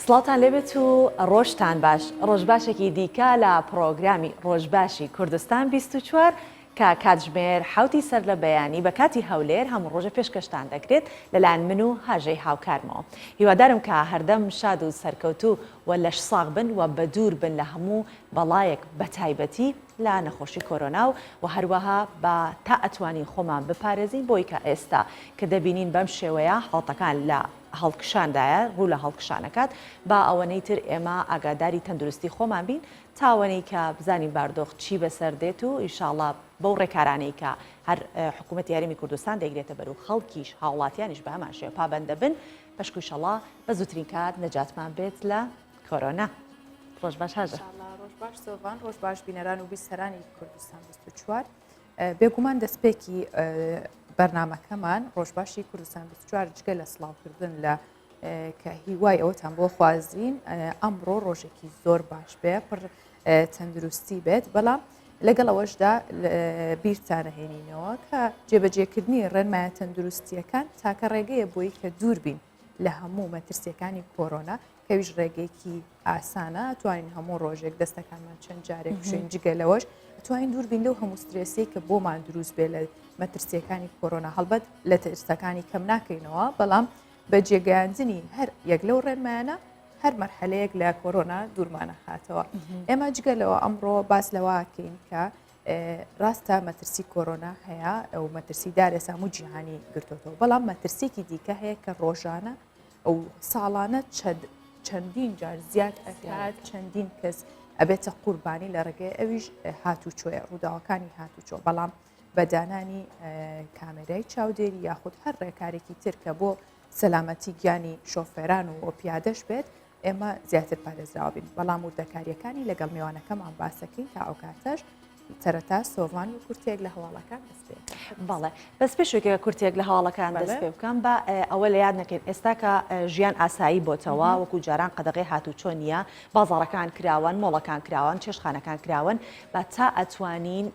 سڵاوتان لێبێت و ڕۆژتان باش ڕۆژباشێکی دیکە لە پڕۆگرامی ڕۆژباشی کوردستان 24 کە کاتژمێر حەوتی سەر لە بەیانی بە کاتی هەولێر هەموو ڕۆژە پێشکەشتان دەکرێت لەلایەن من و هاژەی هاوکارمەوە هیوادارم کە هەردەم شاد و سەرکەوتوو و لەش ساغ بن و بەدوور بن لە هەموو بەڵایەک بەتایبەتی لە نەخۆشی کۆرۆنا و و هەروەها با تا ئەتوانین خۆمان بپارێزین بۆی کە ئێستا کە دەبینین بەم شێوەیە حاڵتەکان لە هەڵکشاندایە ڕوو لە هەڵکشانەکات با ئەوەنەی تر ئێمە ئاگاداری تەندروستی خۆمان بین تاوەنەی کە بزانین باردۆخ چی بەسەر دێت و ئیشاڵا بەو ڕێکارانەی کە هەر حکوومەتی هەرێمی کوردستان دەیگرێتە بەر و خەڵکیش هاوڵاتیانیش بە هەمان شێوە پابەند دەبن بەشکو ئیشەڵا بە زووترین کات نەجاتمان بێت لە کۆرۆنا. ڕۆژ باش هاژە. ڕۆژ باش سۆڤان، ڕۆژ باش بینەران و بیسەرانی کوردستان 24. بێگومان دەستپێکی بەرنمەکەمان ڕۆژباشی کوردستان 24 جگە لە سڵاوکردن لە کە هیوای ئەوەتان بۆ خوازین ئەمڕۆ ڕۆژێکی زۆر باش بێ پڕ تەندروستی بێت بەڵام لەگەڵ ئەوەشدا بیرتانەهێنینەوە کە جێبەجێکردنی ڕێنمایە تەندروستیەکان تاکە ڕێگەیە بۆی کە دوور بین لە هەموو مەترسیەکانی کۆرۆنا کەویش ڕێگەیەکی ئاسانە توانین هەموو ڕۆژێک دەستەکانمان چەند جارێک بشین جگە لەوەش توانین دووربین لەو هەموو سترێسی کە بۆمان دروست بێ لە مەترسیەکانی کۆرۆنا هەڵبەت لە ترسەکانی کەم ناکەینەوە بەڵام بە جێگەیاندنی هەر یەک لەو ڕێنمایانە هەر مەرحەلەیەک لە کۆرۆنا دوورمانە خاتەوە ئێمە جگە لەوە ئەمڕۆ باس لەوەکەین کە ڕاستە مەترسی کۆرۆنا هەیە ئەو مەترسی دارێ سامو جیهانی گرتوتەوە بەڵام مەترسیکی دیکە هەیە کە ڕۆژانە ئەو ساڵانە چەندین جار زیاد ئەکات چەندین کەس ئەبێتە قوربانی لە ڕێگەی ئەویش هاتوچۆیە ڕووداوەکانی هاتوچۆ بەڵام بە دانانی کامێرای چاودێری یاخود هەر ڕێکارێکی تر کە بۆ سەلامەتی گیانی شۆفێران و پیادەش بێت ئێمە زیاتر پارێزراوە بین بەڵام وردەکاریەکانی لەگەڵ میوانەکەمان باسەکەین تا ئەو کاتەش سەرەتا سۆڤان و کورتێک لە هەواڵەکان دەست پێ بەڵێ بەس پێشێکە کورتێک لە هەواڵەکان دەست پێ بکەم بە ئەوە لە یاد نەکەین ئێستا کە ژیان ئاسایی بۆتەوە وەکو جاران قەدەغی هاتوچۆ نییە بازاڕەکان کراوەن، مۆڵەکان کراوەن، چێشتخانەکان کراوەن، با تا ئەتوانین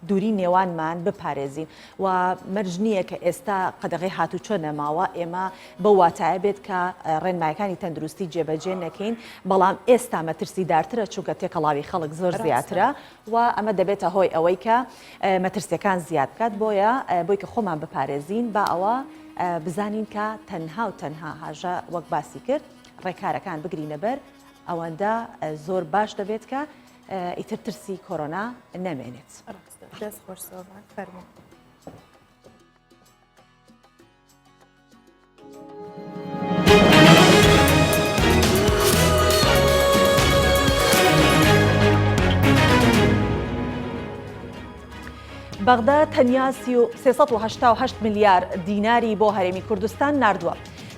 دووری نێوانمان بپارێزین و مەرج نییە کە ئێستا قەدەغەی هاتوچۆ نەماوە ئێمە بەو واتایە بێت کە ڕێنمایەکانی تەندروستی جێبەجێ نەکەین، بەڵام ئێستا مەترسیدارترە چونکە تێکەڵاوی خەڵک زۆر زیاترە و ئەمە دەبێتە هۆی ئەوەی کە مەترسیەکان زیاد بکات، بۆیە بۆی کە خۆمان بپارێزین با ئەوە بزانین کە تەنها و تەنها هاژە وەک باسی کرد ڕێکارەکان بگرینە بەر ئەوەندە زۆر باش دەبێت کە ئیتر ترسی کۆرۆنا نەمێنێت. دەست خۆش سۆڤان فەرموو. بەغدا تەنیا 388 ملیار دیناری بۆ هەرێمی کوردستان ناردووە.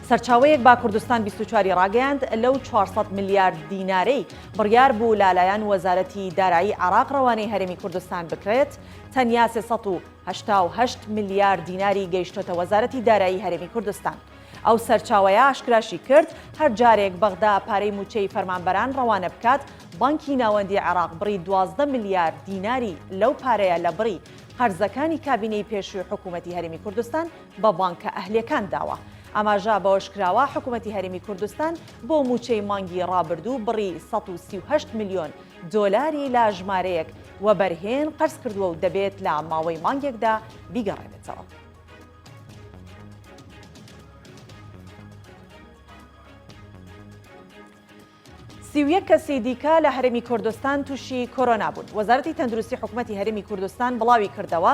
سەرچاوەیەک بە کوردستان 24 ی ڕاگەیاند، لەو 400 ملیار دینارەی بڕیار بوو لەلایەن وەزارەتی دارایی عێراق ڕەوانەی هەرێمی کوردستان بکرێت، تەنیا 388 ملیار دیناری گەیشتۆتە وەزارەتی دارایی هەرێمی کوردستان. ئەو سەرچاوەیە ئاشکراشی کرد، هەر جارێک بەغدا پارەی مووچەی فەرمانبەران ڕەوانە بکات، بانکی ناوەندی عێراق بڕی 12 ملیار دیناری لەو پارەیە لە بڕی قەرزەکانی کابینەی پێشووی حکوومەتی هەرێمی کوردستان بە بانکە ئەهلییەکان داوە. ئاماژە بەوەشکراوە، حکومەتی هەرێمی کوردستان بۆ مووچەی مانگی ڕابردوو بڕی 138 ملیۆن دۆلاری لە ژمارەیەک وەبەرهێن قەرز کردووە و دەبێت لە ماوەی مانگێکدا بیگەڕێنێتەوە. 31 کەسی دیکە لە هەرێمی کوردستان تووشی کۆرۆنا بوون. وەزارەتی تەندروستی حکومەتی هەرێمی کوردستان بڵاوی کردەوە،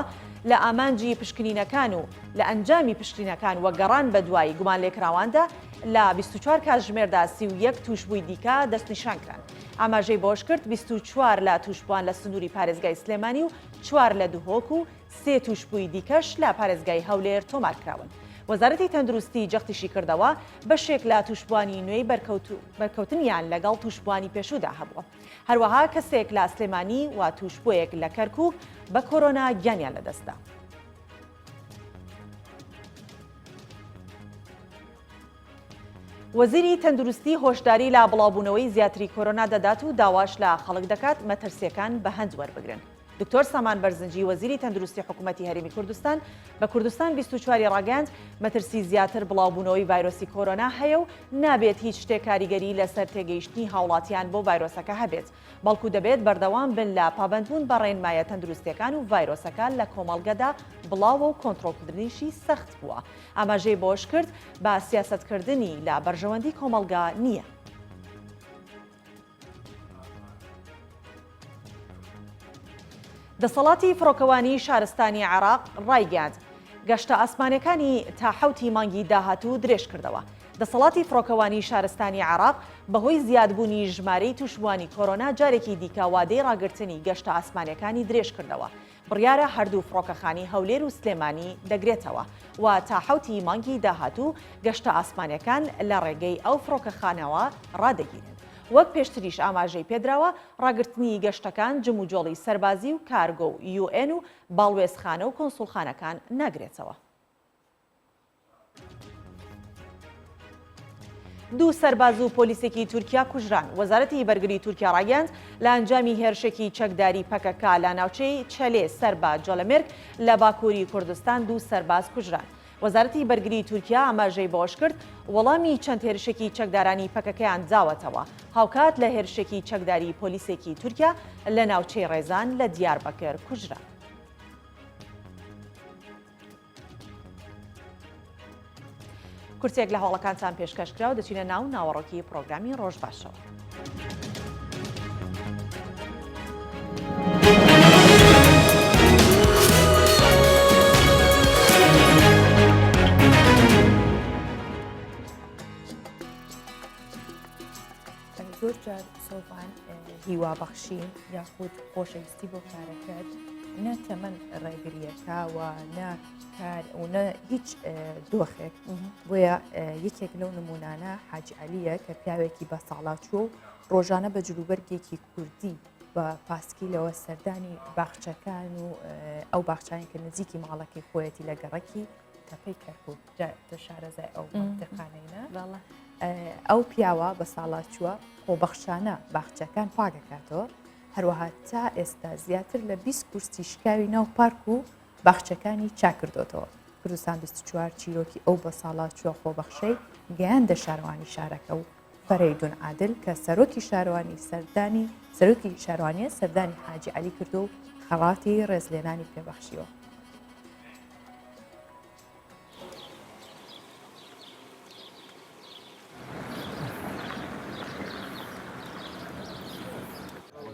لە ئامانجی پشکنینەکان و لە ئەنجامی پشکنینەکان و گەڕان بەدوای گومانلێکراواندا لە 24 کاتژمێردا 31 تووشبووی دیکە دەستنیشانکران. ئاماژەی بەوەشکرد، 24 لە تووشبووان لە سنووری پارێزگای سلێمانی و چوار لە دهۆک و سێ تووشبووی دیکەش لە پارێزگای هەولێر تۆمارکراون. وەزارەتی تەندروستی جەختیشی کردەوە، بەشێک لە تووشبووانی نوێی بەرکەوتنیان لەگەڵ تووشبووانی پێشوودا هەبووە. هەروەها کەسێک لە سلێمانی و تووشبووێک لە کەرکووک بە کۆرۆنا گیانیان لەدەستدا. وەزیری تەندروستی هۆشداری لە بڵاوبوونەوەی زیاتری کۆرۆنا دەدات و داواش لە خەڵک دەکات مەترسییەکان بە هەند وەربگرن. دکتۆر سامان بەرزنجی وەزیری تەندروستی حکومەتی هەرێمی کوردستان بە کوردستان 24 ی ڕاگەیاند، مەترسی زیاتر بڵاوبوونەوەی ڤایرۆسی کۆرۆنا هەیە و نابێت هیچ شتێک کاریگەری لەسەر تێگەیشتنی هاوڵاتیان بۆ ڤایرۆسەکە هەبێت، بەڵکو دەبێت بەردەوام بن لە پابەندبوون بە ڕێنمایە تەندروستییەکان و ڤایرۆسەکە لە کۆمەڵگەدا بڵاوە و کۆنترۆڵکردنیشی سەخت بووە. ئاماژەی بەوەشکرد، بە سیاسەتکردنی لە بەرژەوەندی کۆمەڵگا نییە. دەسەڵاتی فڕۆکەوانی شارستانی عێراق ڕایگەیاند، گەشتە ئاسمانیەکانی تا حەوتی مانگی داهاتوو درێژکردەوە. دەسەڵاتی فڕۆکەوانی شارستانی عێراق بەهۆی زیادبوونی ژمارەی تووشبووانی کۆرۆنا جارێکی دیکە وادەی ڕاگرتنی گەشتە ئاسمانیەکانی درێژکردەوە. بڕیارە هەردوو فڕۆکەخانی هەولێر و سلێمانی دەگرێتەوە و تا حەوتی مانگی داهاتوو گەشتە ئاسمانیەکان لە ڕێگەی ئەو فڕۆکەخانەوە ڕادەگیرێن. وەک پێشتریش ئاماژەی پێدراوە، ڕاگرتنی گەشتەکان جموجۆڵی سەربازی و کارگۆ و یوئێن و باڵوێزخانە و کۆنسوڵخانەکان ناگرێتەوە. دوو سەرباز و پۆلیسێکی تورکیا کوژران. وەزارەتی بەرگری تورکیا ڕایگەیاند، لە ئەنجامی هێرشێکی چەکداری پەکەکە لە ناوچەی چەلێ سەر بە جۆلەمێرگ لە باکووری کوردستان دوو سەرباز کوژران. وەزارەتی بەرگری تورکیا ئاماژەی بەوەشکرد، وەڵامی چەند هێرشێکی چەکدارانی پەکەکەیان داوەتەوە، هاوکات لە هێرشێکی چەکداری پۆلیسێکی تورکیا لە ناوچەی ڕێزان لە دیاربەکر کوژران. کورتێک لە هەواڵەکانتان پێشکەش کرا و دەچینە ناو ناوەڕۆکی پرۆگرامی ڕۆژ باشەوە. زۆر جار سۆڤان هیوابەخشین یاخود خۆشەویستی بۆ کارەکەت نە تەمەن ڕێگریەکە و نە کار و نە هیچ دۆخێک بۆیە یەکێک لەو نمونانە حاجی عەلیە کە پیاوێکی بە ساڵاچووە و ڕۆژانە بە جلوبەرگێکی کوردی بە پاسکیلەوە سەردانی باخچەکان و ئەو باخچانی کە نزیکی ماڵەکەی خۆیەتی لە گەڕەکی تەپەی کەرکک تۆ شارەزای ئەو مەنتیقانەی نا؟ ئەو پیاوە بە ساڵاچووە خۆبەخشانە باخچەکان پاکەکاتەوە هەروەها تا ئێستا زیاتر لە 20 کورسی شکاوی ناو پارک و باخچەکانی چاکردۆتەوە. کوردستان 24 چیرۆکی ئەو بە ساڵاچووە خۆبەخشەی گەیاندە شارەوانی شارەکە و فەرەیدون عادل کە سەرۆکی شارەوانی سەردانی سەرۆکی شارەوانیە سەردانی حاجی عەلی کردو و خەڵاتی ڕێزلێنانی پێبەخشیوە.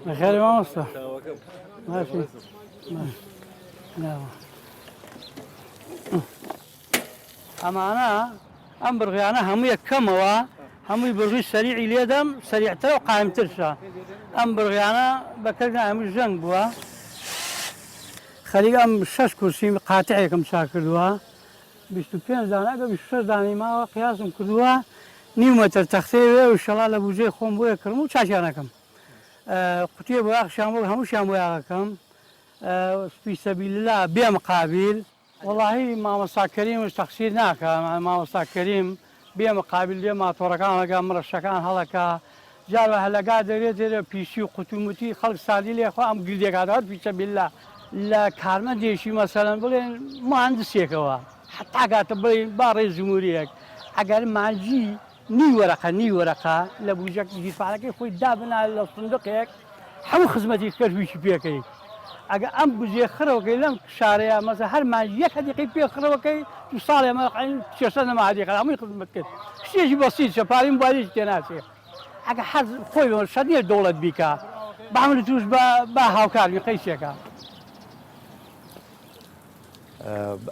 بەخێر مامۆستا باشی ئەمانە ئەم بڕغیانە هەموویە کەمەوە هەمووی بڕغی سەریعی لێدەم سەریعترە و قایمترشە ئەم بڕغیانە بەکەس هەموو ژەنگ بووە خەریک ئەم شەش کورسیم قاتعێکم چاک کردووە 25 دانە ئەگە 26 دانەی ماوە قیاسم کردووە نیو مەتر تەختەی وێ و شەڵا لە بوجەی خۆم بۆیە کڕم و چاکیان ئەکەم قوتیە بۆیاخشیان بۆ هەمووشیان بۆیاغەکەم فی سبیل اللە بێ مقابیل. وەڵاهی مامۆستا کەریمش تەقسیر ناکا مامۆستا کەریم بێ مقابیل دێ ماتۆڕەکان هەڵەکا مڕەشەکان هەڵەکا جار وایە لەگا دەرێ دێرە پیسی و قوتوموتی خەڵک ساردی لێ خوا ئەم گردێکات هەر فی سبیل اللە لە کارمەندێکی مەسەلەن بڵێن موهەندسێکەوە حەتا گاتە بڵێن با ڕێز جمهوریەک ئەگەر مانگی نیو وەرەقە نیو وەرەقە لە بوجە گیرفانەکەی خۆی دابنا لە سندوقێک هەموو خزمەتی کەش ویکی پێکەی ئەگە ئەم بجێ خڕەوەکەی لەم شارەیە مەسە هەر مانگ یەک هەدیقەی پێ خڕەوەکەی دو ساڵێ مە کێشە نەما هەدیقە هەمووی خزمەت کرد شتێکی بەسیتە پارەی موبایلێکی تێ ناچێ ئەگە حەز خۆی بە شەرت نییە دەوڵەت بیکا با من توش بە با هاوکار بین قەیسێکە.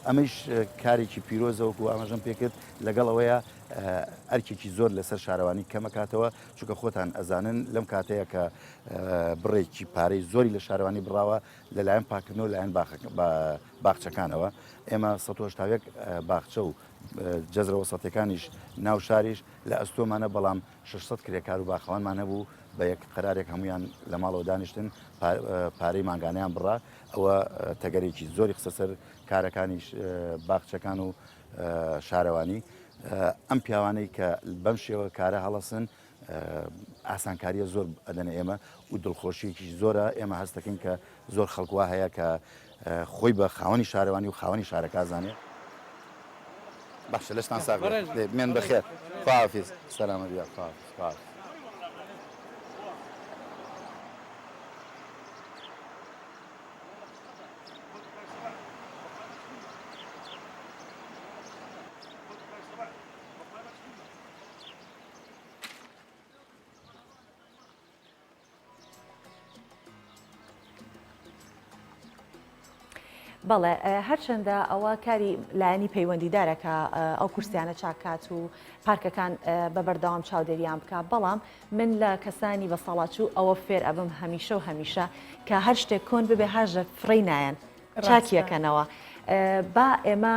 ئەمەیش کارێکی پیرۆزە وەکو ئاماژەم پێکرد لەگەڵ ئەوەیە ئەرکێکی زۆر لەسەر شارەوانی کەمەکاتەوە چونکە خۆتان ئەزانن لەم کاتەیە کە بڕێکی پارەی زۆری لە شارەوانی بڕاوە لەلایەن پاکردنەوە لایەن باخچەکانەوە ئێمە 1970 باخچە و جەزرە وەسەتەکانیش ناو شاریش لە ئەستۆمانە بەڵام 600 کرێکار و باخەوانمان هەبوو بە یەک قەرارێک هەمویان لە ماڵەوە دانیشتن پارەی مانگانیان بڕا ئەوە تەگەرێکی زۆری خستە سەر کارەکانیش باخچەکان و شارەوانی ئەم پیاوانەی کە بەم شێوە کارە هەڵەسن. ئاسانکاریە زۆر ئەدەنە ئێمە و دڵخۆشیەکی زۆرە ئێمە هەستەکەین کە زۆر خەڵک وا هەیە کە خۆی بە خاوەنی شارەوانی و خاوەنی شارەکە ئەزانێ. باشە لەشتان ساغ بێ بمێن بەخێر خواحافیز سەلامەت بی خواحافیز خواحافیز. بەڵێ هەرچەندە ئەوە کاری لایەنی پەیوەندیدارە کە ئەو کورسیانە چاکات و پارکەکان بە بەردەوام چاودێریان بکە بەڵام من لە کەسانی بە ساڵاچوو ئەوە فێر ئەبم هەمیشە و هەمیشە کە هەر شتێک کۆن ببێ هاژە فڕی نایەن چاکیەکەنەوە. با ئێمە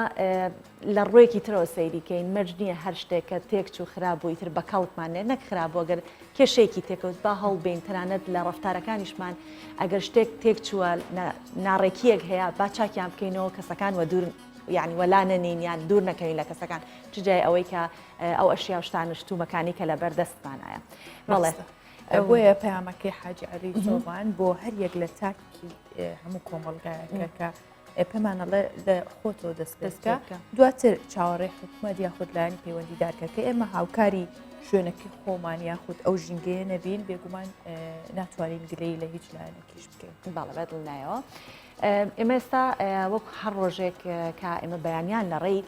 لە ڕوویەکی ترەوە سەیری کەین مەرج نییە هەر شتێک کە تێکچوو خراپ بوو ئیتر بە کەڵکمان نێ نەک خراپ بوو ئەگەر کێشەیەکی تێکەوت با هەوڵبین تەنانەت لە ڕەفتارەکانیشمان ئەگەر شتێک تێکچووە ناڕێکیەک هەیە با چاکیان بکەینەوە کەسەکان وە دوور یعنی وەلا نەنین یان دوور نەکەوین لە کەسەکان چ جای ئەوەی کە ئەو ئەشیا و شتان و شتومەکانی کە لە بەردەستمانایە بەڵێ. بۆیە پەیامەکەی حاجی عەلی سۆڤان بۆ هەر یەک لە تاکی هەموو کۆمەڵگایەکە کە پێمانەڵێ لە خۆتەوە دەست پێ بکە دواتر چاوەڕێ حکومەت یاخود لایەنی پەیوەندیدارکە کە ئێمە هاوکاری شوێنەکەی خۆمان یاخود ئەو ژینگەیە نەبین بێگومان ناتوانین گلەی لە هیچ لایەنێکیش بکەین. بەڵێ بە دڵنیایەوە. ئێمە ئێستا وەک هەر ڕۆژێک کە ئێمە بەیانیان لە ڕێی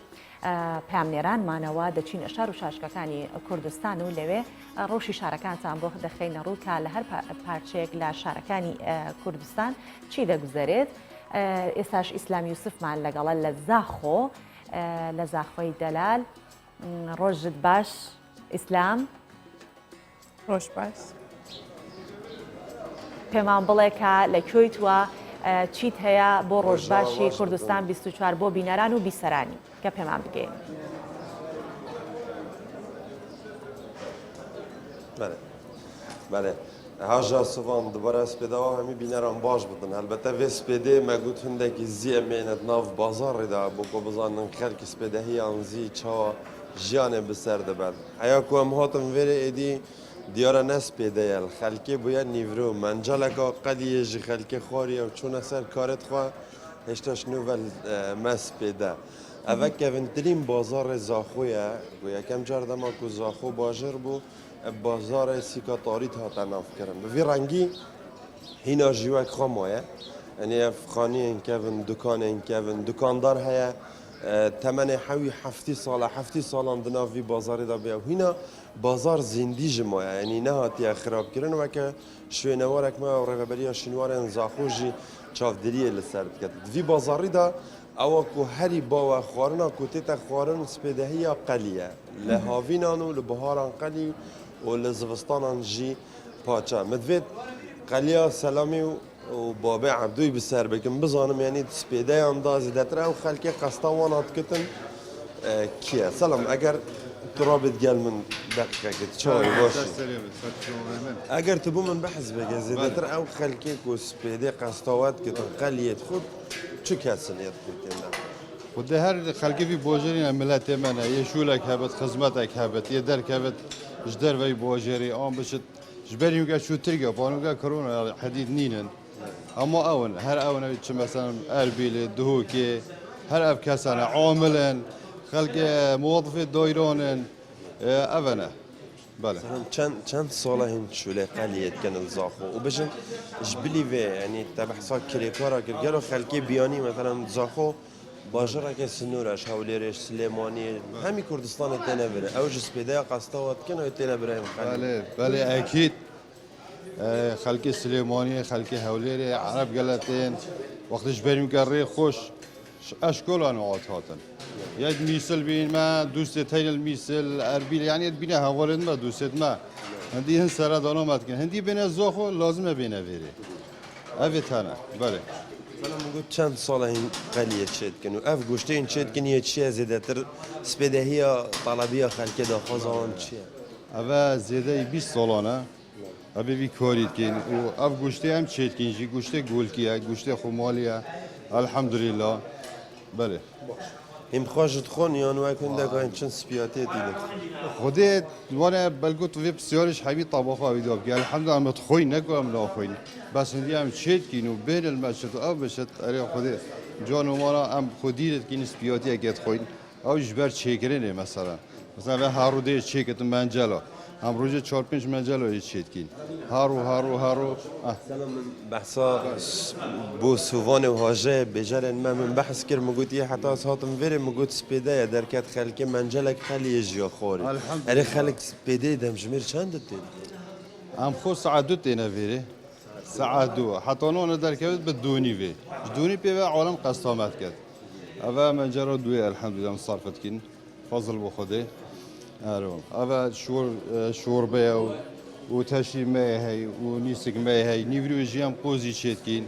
پەیامنێرانمانەوە دەچینە شار و شارۆچکەکانی کوردستان و لەوێ ڕەوشی شارەکانتان بۆ دەخەینە ڕوو کە لە هەر پارچەیەک لە شارەکانی کوردستان چی دەگوزەرێت. ئێستاش ئیسلام یوسفمان لەگەڵە لە زاخۆ لە زاخۆی دەلال ڕۆژت باش ئیسلام. ڕۆژ باش. پێمان بڵێ کە لە کوێیت و چیت هەیە بۆ ڕۆژباشی کوردستان 24 بۆ بینەران و بیسەرانی کە پێمان بگەین. بەێ هاژا سوان دوبارە سپێداوە هەمی بینەران باش بدن هەلبەتە vê سپێدێ مەگوت هندێکی زیە مێنت ناو بازاڕێدا بۆ کۆ بزانن خەلکی سپێدەهیان زی چاوە ژیانێ بسەر دەبەن. هەیا کو em hatin vêrê êdî diyar e ne spêde ye li xelkê bûye nîvro. Menceleka qeliyê ji xelkê xwariye û çûne ser karê xwe hêşta ji nû ve li me spêde. Ev e kevintirîn bazarê Zaxo ye ku yekem car dema ku Zaxo bajêr bû bazarê Sîka Tarî dihate navkirin. Bi vî rengî hîna jî wek xwe maye. Yanî ev xaniyên kevin, dukanên kevin, dukandar heye Temenê hewî heftî sal e, heftî salan di nav vî bazarê de bûye û hîna bazar zîndî ji maye, yanî nehatiye xirabkirin weke şwênewarek me û rêveberiya şînwarên Zaxo jî çavdêriyê li ser dike. Di vî bazarî de ewa ku herî baw e xwarina ku tête xwarin spêdehiya qelî ye. Li havînan û li biharan qelî û li zivistanan jî paçe. Min divêt qeliya Selamî û û babê Ebdoyî bi ser bikim bizanim yanî di spêdeyan da zêdetir ew xelkê qesta wan hat kitin kî ye. Selam eger tu rabî digel min deqîqekê tu çawa yî baş î? Eger tu bo min behs bike zêdetir ew xelkê ku spêdê qesta we dikitin qeliyê dixwe çi kes in yê dixwe tên de? Xwedê her xelkê vî bajarî ne miletê me ne yê şûlek hebit xizmetek hebit yê derkevit ji derveyî bajarî an biçit Ji ber hûnke çû Tirkiye panûnke korona hedîd nînin. Hema ew in, her ew in çi mesela Erbîlê, Duhokê, her ev kesan e, amil in, xelkê muwezifê dayran in, ev e ne. Bele. Selam çend çend sal e hîn şûlê qeliyê dikin li Zaxo û bijin ji bilî vê yanî te behsa kirêkara kir gelo xelkê biyanî mesela Zaxo Bajareke sinûr e ji Hewlêrê, ji Silêmaniyê, hemî Kurdistanê têne virê. Ew ji spêdeya qesta we dikin ew ê têne birayên xelkê. Belê, belê ekîd. Xelkê Silêmaniyê, xelkê Hewlêrê, Ereb gele tên. Wextê ji berî ke rê xweş ji eşkolan hat hatin. Yek mîsil bîn me, dostê teyne li mîsil, Erbîl yanî yê dibîne hevalên me, dostê me. Hindî hin seredana me dikin. Hindî bêne Zaxo lazim e bêne vêrê. Ev ê tene, belê. Mesela min got çend sal e hîn qeliyê çêdikin û ev goştê hîn çêdikin yê çi ye zêdetir spêdehiya talebiya xelkê daxwaza wan çi ye? Ev e zêdeyî 20 salan e ev ê vî karî dikin û ev goştê em çêdikin jî goştê golkî ye, goştê xumalî ye. Elhamdulillah. Belê. Baş. Hîn bi xwe ji dixwin yan wek hindek hin çin spiyatê tînin? Xwedê wane belgo tu vê pisyarê ji hemî tabaxa wî da bikî. Elhemdulillah em dixwîn ne ku em naxwîn. Bes hindî em çê dikîn û bêhn li me çit û ew biçit erê Xwedê can û mala em xwe dîr dikîn spiyatiyekê dixwîn. Ew ji ber çêkirinê mesela. Mesela vê her rû dê çêkitin mencela. Em rojê çar pênc mencela jî çêdikîn. Her rû her rû her rû. Mesela min behsa bo sovanê û hajeyê bêjerên me min behs kir min got yê heta ez hatim vêrê min got spêde ye derket xelkê mencelek xeliyê ji ya xwarê. Erê xelk spêdeyê demjimêr çend tê? Em xwe saet du têne vêrê. Saet du. Heta none derkevit bi du nîvê. Ji du nîv pê ve alem qesta me diket. Eve mencera duyê elhemdulillah em sarf dikîn. Fazil bo Xwedê. Ero. Eve şor şorbe û û teşî me hey û nîsik me hey. Nîvrî jî em qozî çêdikîn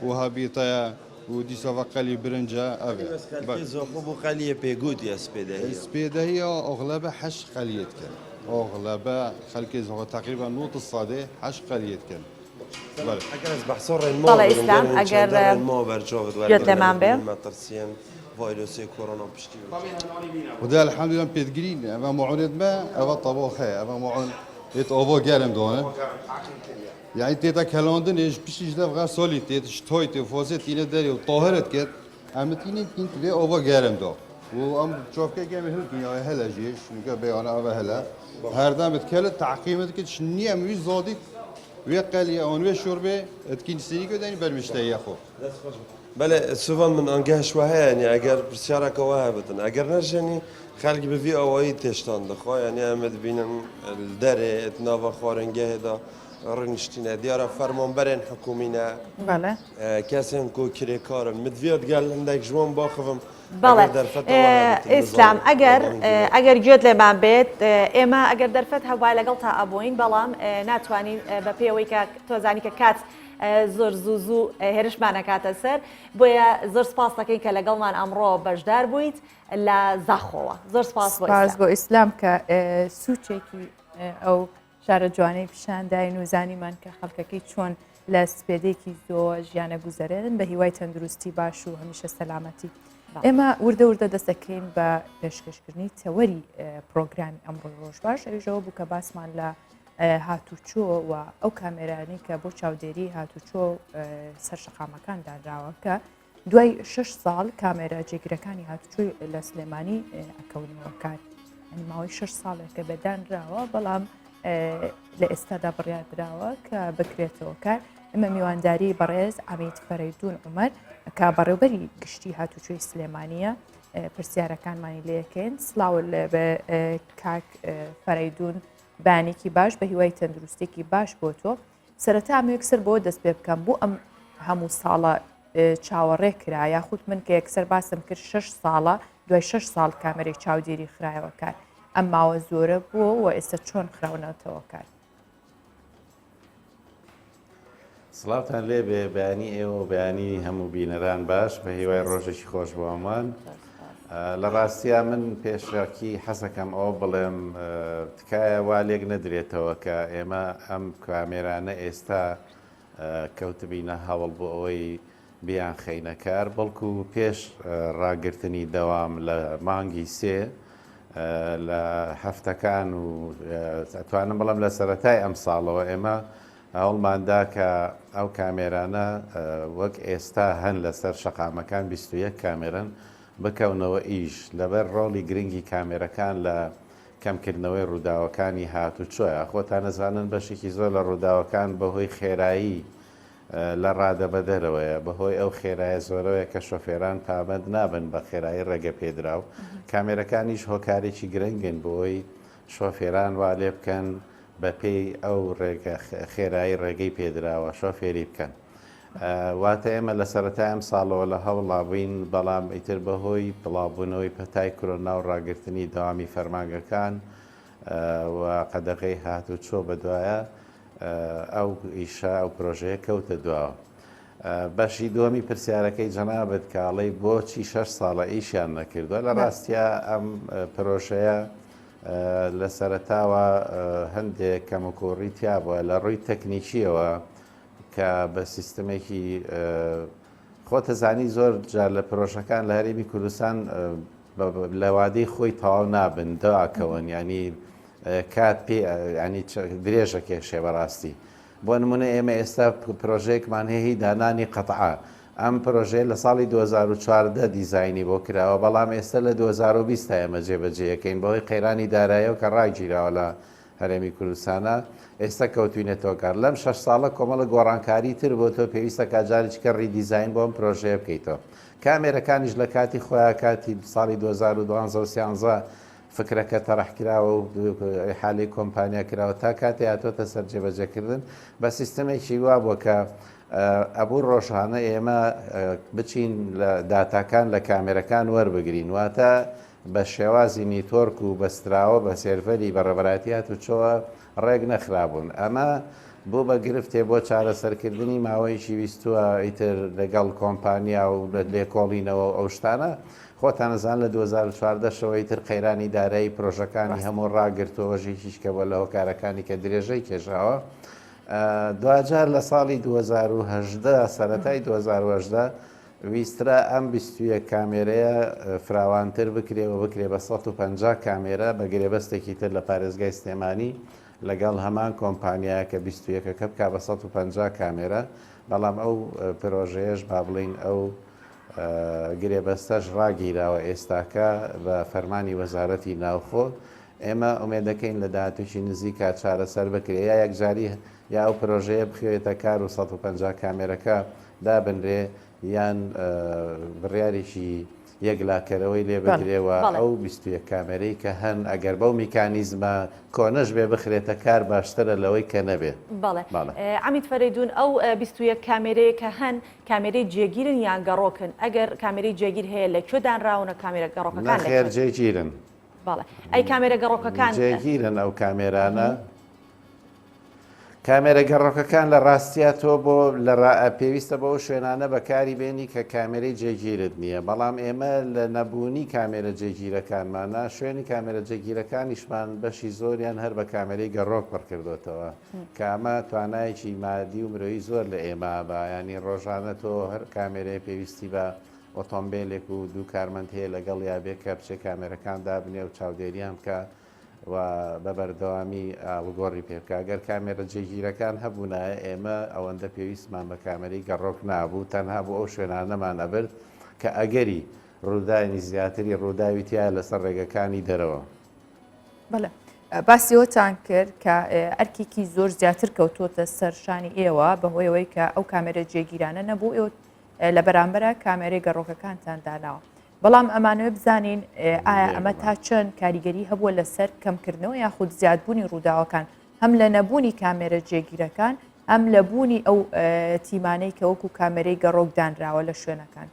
û hebîte û dîsa ve qelî birince ev e. Xelkê Zaxo bo qeliyê pê gotiye spêdehiya. Spêdehiya oxlebe heş qeliyê dikin. Oxlebe xelkê Zaxo teqrîben not sadê heş qeliyê dikin. Eger ez behsa rênma Bale bikim, İslam, gelên eger çende rênma berçav Göt wergirin leman be. metirsiyên vayrosê korona piştî wê çê. Xwedê elhemdulillah pêdgirî ne. Eva muunê me, eva tabax heye. Eva muun ê ava germ dane. Yani tê te kelandinê ji piştî ji dev xesalî tê, ji tay tê, fazê tîne derê û tahire diket. Em tînê tîn vê ava germ da. Û em çavkekê em hilkin ya hele jî şinka beyana ava hele. Her dem dikele teqîm dikit ji niye em wî zadî wê qeliye an wê şorbê dikîn sînî ku denî ber miştehiya xwe. Belê siva min angeh ji we heye yanî eger pirsyareke we hebitin. Eger ne jî yanî xelk bi vî awayî têştan dixwe yanî em ê dibînin li derê di nava xwaringehê de rûniştîne. Diyar e fermanberên hikûmî ne. Bele. Kesên ku kirêkar in. Min diviya digel hindek ji wan baxivim. بەڵێ Eger derfeta we hebitin ئیسلام bizanim ئەگەر bangî we. ئەگەر گوێت لێمان بێت ئێمە ئەگەر دەرفەت هەبوایە لەگەڵتا ئەبووین بەڵام ناتوانین بە پێی ئەوەی کە تۆزانی کە کات زۆر زوو زوو هێرشمان ئەکاتە سەر بۆیە زۆر سپاس دەکەین کە لەگەڵمان ئەمڕۆ بەشدار بوویت لە زاخۆوە زۆر سپاس بۆ سپاس ئیسلام. بۆ ئیسلام کە سوچێکی ئەو شارە جوانەی پیشان داین و زانیمان کە خەڵکەکەی چۆن لە سپێدەیەکی زۆوە ژیانە گوزەرێنن بە هیوای تەندروستی باش و هەمیشە سەلامەتی. ئێمە وردە وردە دەست دەکەین بە پێشکەشکردنی تەوەری پرۆگرامی ئەمڕۆی ڕۆژ باش ئەویشەوە بوو کە باسمان لە هاتوچۆ و ئەو کامێرانی کە بۆ چاودێری هاتوچۆ سەر شەقامەکان دانراوە کە دوای شەش ساڵ کامێرا جێگرەکانی هاتوچۆی لە سلێمانی ئەکەونەوە کار یعنی ماوەی شەش ساڵێکە بە دانراوە بەڵام لە ئێستادا بڕیار دراوە کە بکرێتەوە کار ئەمە میوانداری بەڕێز عەمید فەرەیدون عومەر کە بەڕێوبەری گشتی هاتوچۆی سلێمانیە پرسیارەکانمانی لەکەین سلااو لێ بە کاک فەرەیدون بانێکی باش بە هیوای تەندروستێکی باش بۆ تۆ سەرەتا ئەمەوێ یەکسەر بەوە دەست پێ بکەم بۆ ئەم هەموو ساڵە چاوەڕێ کرا یاخود من کە یەکسەر باسم کرد شەش ساڵە دوای شەش ساڵ کامێرەی چاودێری خرایەوە کار ئەم ماوە زۆرە بووە و ئێستا چۆن خراونەتەوە کار؟ سڵاوتان لێبێ بەیانی ئێوە و بەیانی هەموو بینەران باش بە هیوای ڕۆژێکی خۆش بۆ هەمووان. لە ڕاستیا من پێشەکی حەزەکەم ئەوە بڵێم تکایە وا لێک نەدرێتەوە کە ئێمە ئەم کامێرانە ئێستا کەوتبینە هەوڵ بۆ ئەوەی بیانخەینە کار بەڵکو پێش ڕاگرتنی دەوام لە مانگی سێ لە هەفتەکان و ئەتوانم بڵێم لە سەرەتای ئەم ساڵەوە ئێمە هەوڵمان دا کە ئەو کامێرانە وەک ئێستا هەن لەسەر شەقامەکان 21 کامێرەن بکەونەوە ئیش، لەبەر ڕۆڵی گرنگی کامێرەکان لە کەمکردنەوەی ڕووداوەکانی هاتوچۆیە، خۆتان ئەزانن بەشێکی زۆر لە ڕووداوەکان بەهۆی خێرایی لە ڕادەبەدەرەوەیە، بەهۆی ئەو خێرایە زۆرەوەیە کە شۆفێران پابەند نابن بە خێرایی ڕێگەپێدراو، کامێرەکانیش هۆکارێکی گرنگن بۆی شۆفێران وا لێبکەن بەپێی ئەو ڕێگە خێرایی ڕێگەی پێدراوە شۆفێری بکەن. واتە ئێمە لە سەرەتای ئەم ساڵەوە لە هەوڵا بووین، بەڵام ئیتر بەهۆی بڵاوبوونەوەی پەتای کرۆنا و ڕاگرتنی دەوامی فەرمانگەکان و قەدەغەی هاتوچۆ بەدوایە ئەو ئیشە ئەو پرۆژەیە کەوتە دواوە. بەشی دووەمی پرسیارەکەی جەنابت کە ئەڵێی بۆچی شەش ساڵە ئیشیان نەکردووە، لە ڕاستیا ئەم پرۆژەیە لە سەرەتاوە هەندێک کەموکوڕی تیا بووە لە ڕووی تەکنیکیەوە کە بە سیستمێکی خۆتەزانی زۆر جار لە پرۆژەکان لە هەرێمی کوردستان. لە وادەی خۆی تەواو نابن دواکەون یانی کات پێ ینی درێژە کێشێ بەڕاستی بۆ نمونە ئێمە ئێستا پرۆژەیەکمان هەیە هی دانانی قەتعە ئەم پرۆژەیە لە ساڵی 2014 دیزاینی بۆ کراوە بەڵام ئێستا لە 2020 تا ئێمە جێبەجێیەکەین بەهۆی قەیرانی دارایەوە کە ڕاگیراوە لە هەرێمی کوردستانە ئێستا کەوتوینەتەوە کار لەم شەش ساڵە کۆمەڵە گۆڕانکاری تر بۆ تۆ پێویستە کا جارێکیکە redesign بۆ ئەم پرۆژەیە بکەیتەوە کامێرەکانیش لە کاتی خۆیان کاتی ساڵی 2012 و 13 فکرەکە تەرح کراوە و ئیحالەی کۆمپانیا کراوە تا کاتێ هاتۆتە سەر جێبەجێکردن بە سیستەمێکی وا بووە کە ئەبوو ڕۆژانە ئێمە بچین لە داتاکان لە کامێرەکان وەربگرین واتە بە شێوازی network و بەستراوە بە سێرڤەری بەڕێوەبەرایەتی هاتوچۆوە ڕێک نەخرابوون. ئەمە بوو بە گرفتێ بۆ چارەسەرکردنی ماوەیەکی ویستووە ئیتر لەگەڵ کۆمپانیا و لێکۆڵینەوە و ئەو شتانە. خۆتان ئەزانن لە 2014 شەوە ئیتر قەیرانی دارایی پرۆژەکانی هەموو ڕاگرتووە ئەوەش یەکیشکە بووە لە هۆکارەکانی کە درێژەی کێشاوە. دواجار لە ساڵی 2018 سەرەتای 2018 ویسترا ئەم 21 کامێرەیە فراوانتر بکرێ و بکرێ بە 150 کامێرە بە گرێبەستێکی تر لە پارێزگای سلێمانی لەگەڵ هەمان کۆمپانیا کە 21 ەکە بکا بە 150 کامێرە، بەڵام ئەو پرۆژەیەش با بڵێین ئەو گرێبەستەش ڕاگیراوە ئێستاکە بە فەرمانی وەزارەتی ناوخۆ. ئێمە ئومێدەکەین لە داهاتوویی نزیکا چارەسەر بکرێ یا یەکجاری یا ئەو پرۆژەیە بخەوێتە کار و 150 کامێرەکە دابنرێ یان بڕیارێکی یەکلاکەرەوەی لێ بدرێ و ئەو 21 کامێرەی کە هەن ئەگەر بەو میکانیزمە کۆنەش بێ بخرێتە کار باشترە لەوەی کە نەبێ. بەڵێ عەمید فەرەیدوون ئەو 21 کامێرەیە کە هەن کامێرەی جێگیرن یان گەڕۆکن؟ ئەگەر کامێرەی جێگیر هەیە لە کوێ دانراون و کامێرە گەڕۆکەکان لە نەخێر جێگیرن. بەڵێ ئەی کامێرە گەڕۆکەکان؟ جێگیرن ئەو کامێرانە. کامێرە گەڕۆکەکان لە ڕاستیا تۆ بۆ لە پێویستە بۆ ئەو شوێنانە بەکاری بێنی کە کامێرەی جێگیرت نییە، بەڵام ئێمە لە نەبوونی کامێرە جێگیرەکانمانا شوێنی کامێرە جێگیرەکانیشمان بەشی زۆریان هەر بە کامێرەی گەڕۆک پڕکردۆتەوە کە ئەمە توانایەکی مادی و مرۆیی زۆر لە ئێمە ئەبا یانی ڕۆژانە تۆ هەر کامێرەیە پێویستی بە ئۆتۆمبێلێک و دوو کارمەند هەیە لەگەڵیا بێ کە بچێ کامێرەکان دابنێ و چاودێریان بکا و بە بەردەوامی ئاڵوگۆڕی پێ بکا. گەر کامێرە جێگیرەکان هەبوونایە ئێمە ئەوەندە پێویستمان بە کامێرەی گەڕۆک نابوو، تەنها بۆ ئەو شوێنانەمان ئەبرد کە ئەگەری ڕوودانی زیاتری ڕووداوی تیایە لەسەر ڕێگەکانی دەرەوە. بەڵێ باسی ئەوەتان کرد کە ئەرکێکی زۆر زیاتر کەوتووەتە سەر شانی ئێوە بەهۆی ئەوەی کە ئەو کامێرە جێگیرانە نەبوو ئێوە لە بەرامبەرە کامێرەی گەڕۆکەکانتان داناوە. بەڵام ئەمانەوێ بزانین ئایا ئەمە تا چەند کاریگەری هەبووە لەسەر کەمکردنەوە یاخود زیادبوونی ڕووداوەکان هەم لە نەبوونی کامێرە جێگیرەکان هەم لە بوونی ئەو تیمانەی کە وەکو کامێرەی گەڕۆک دانراوە لە شوێنەکان.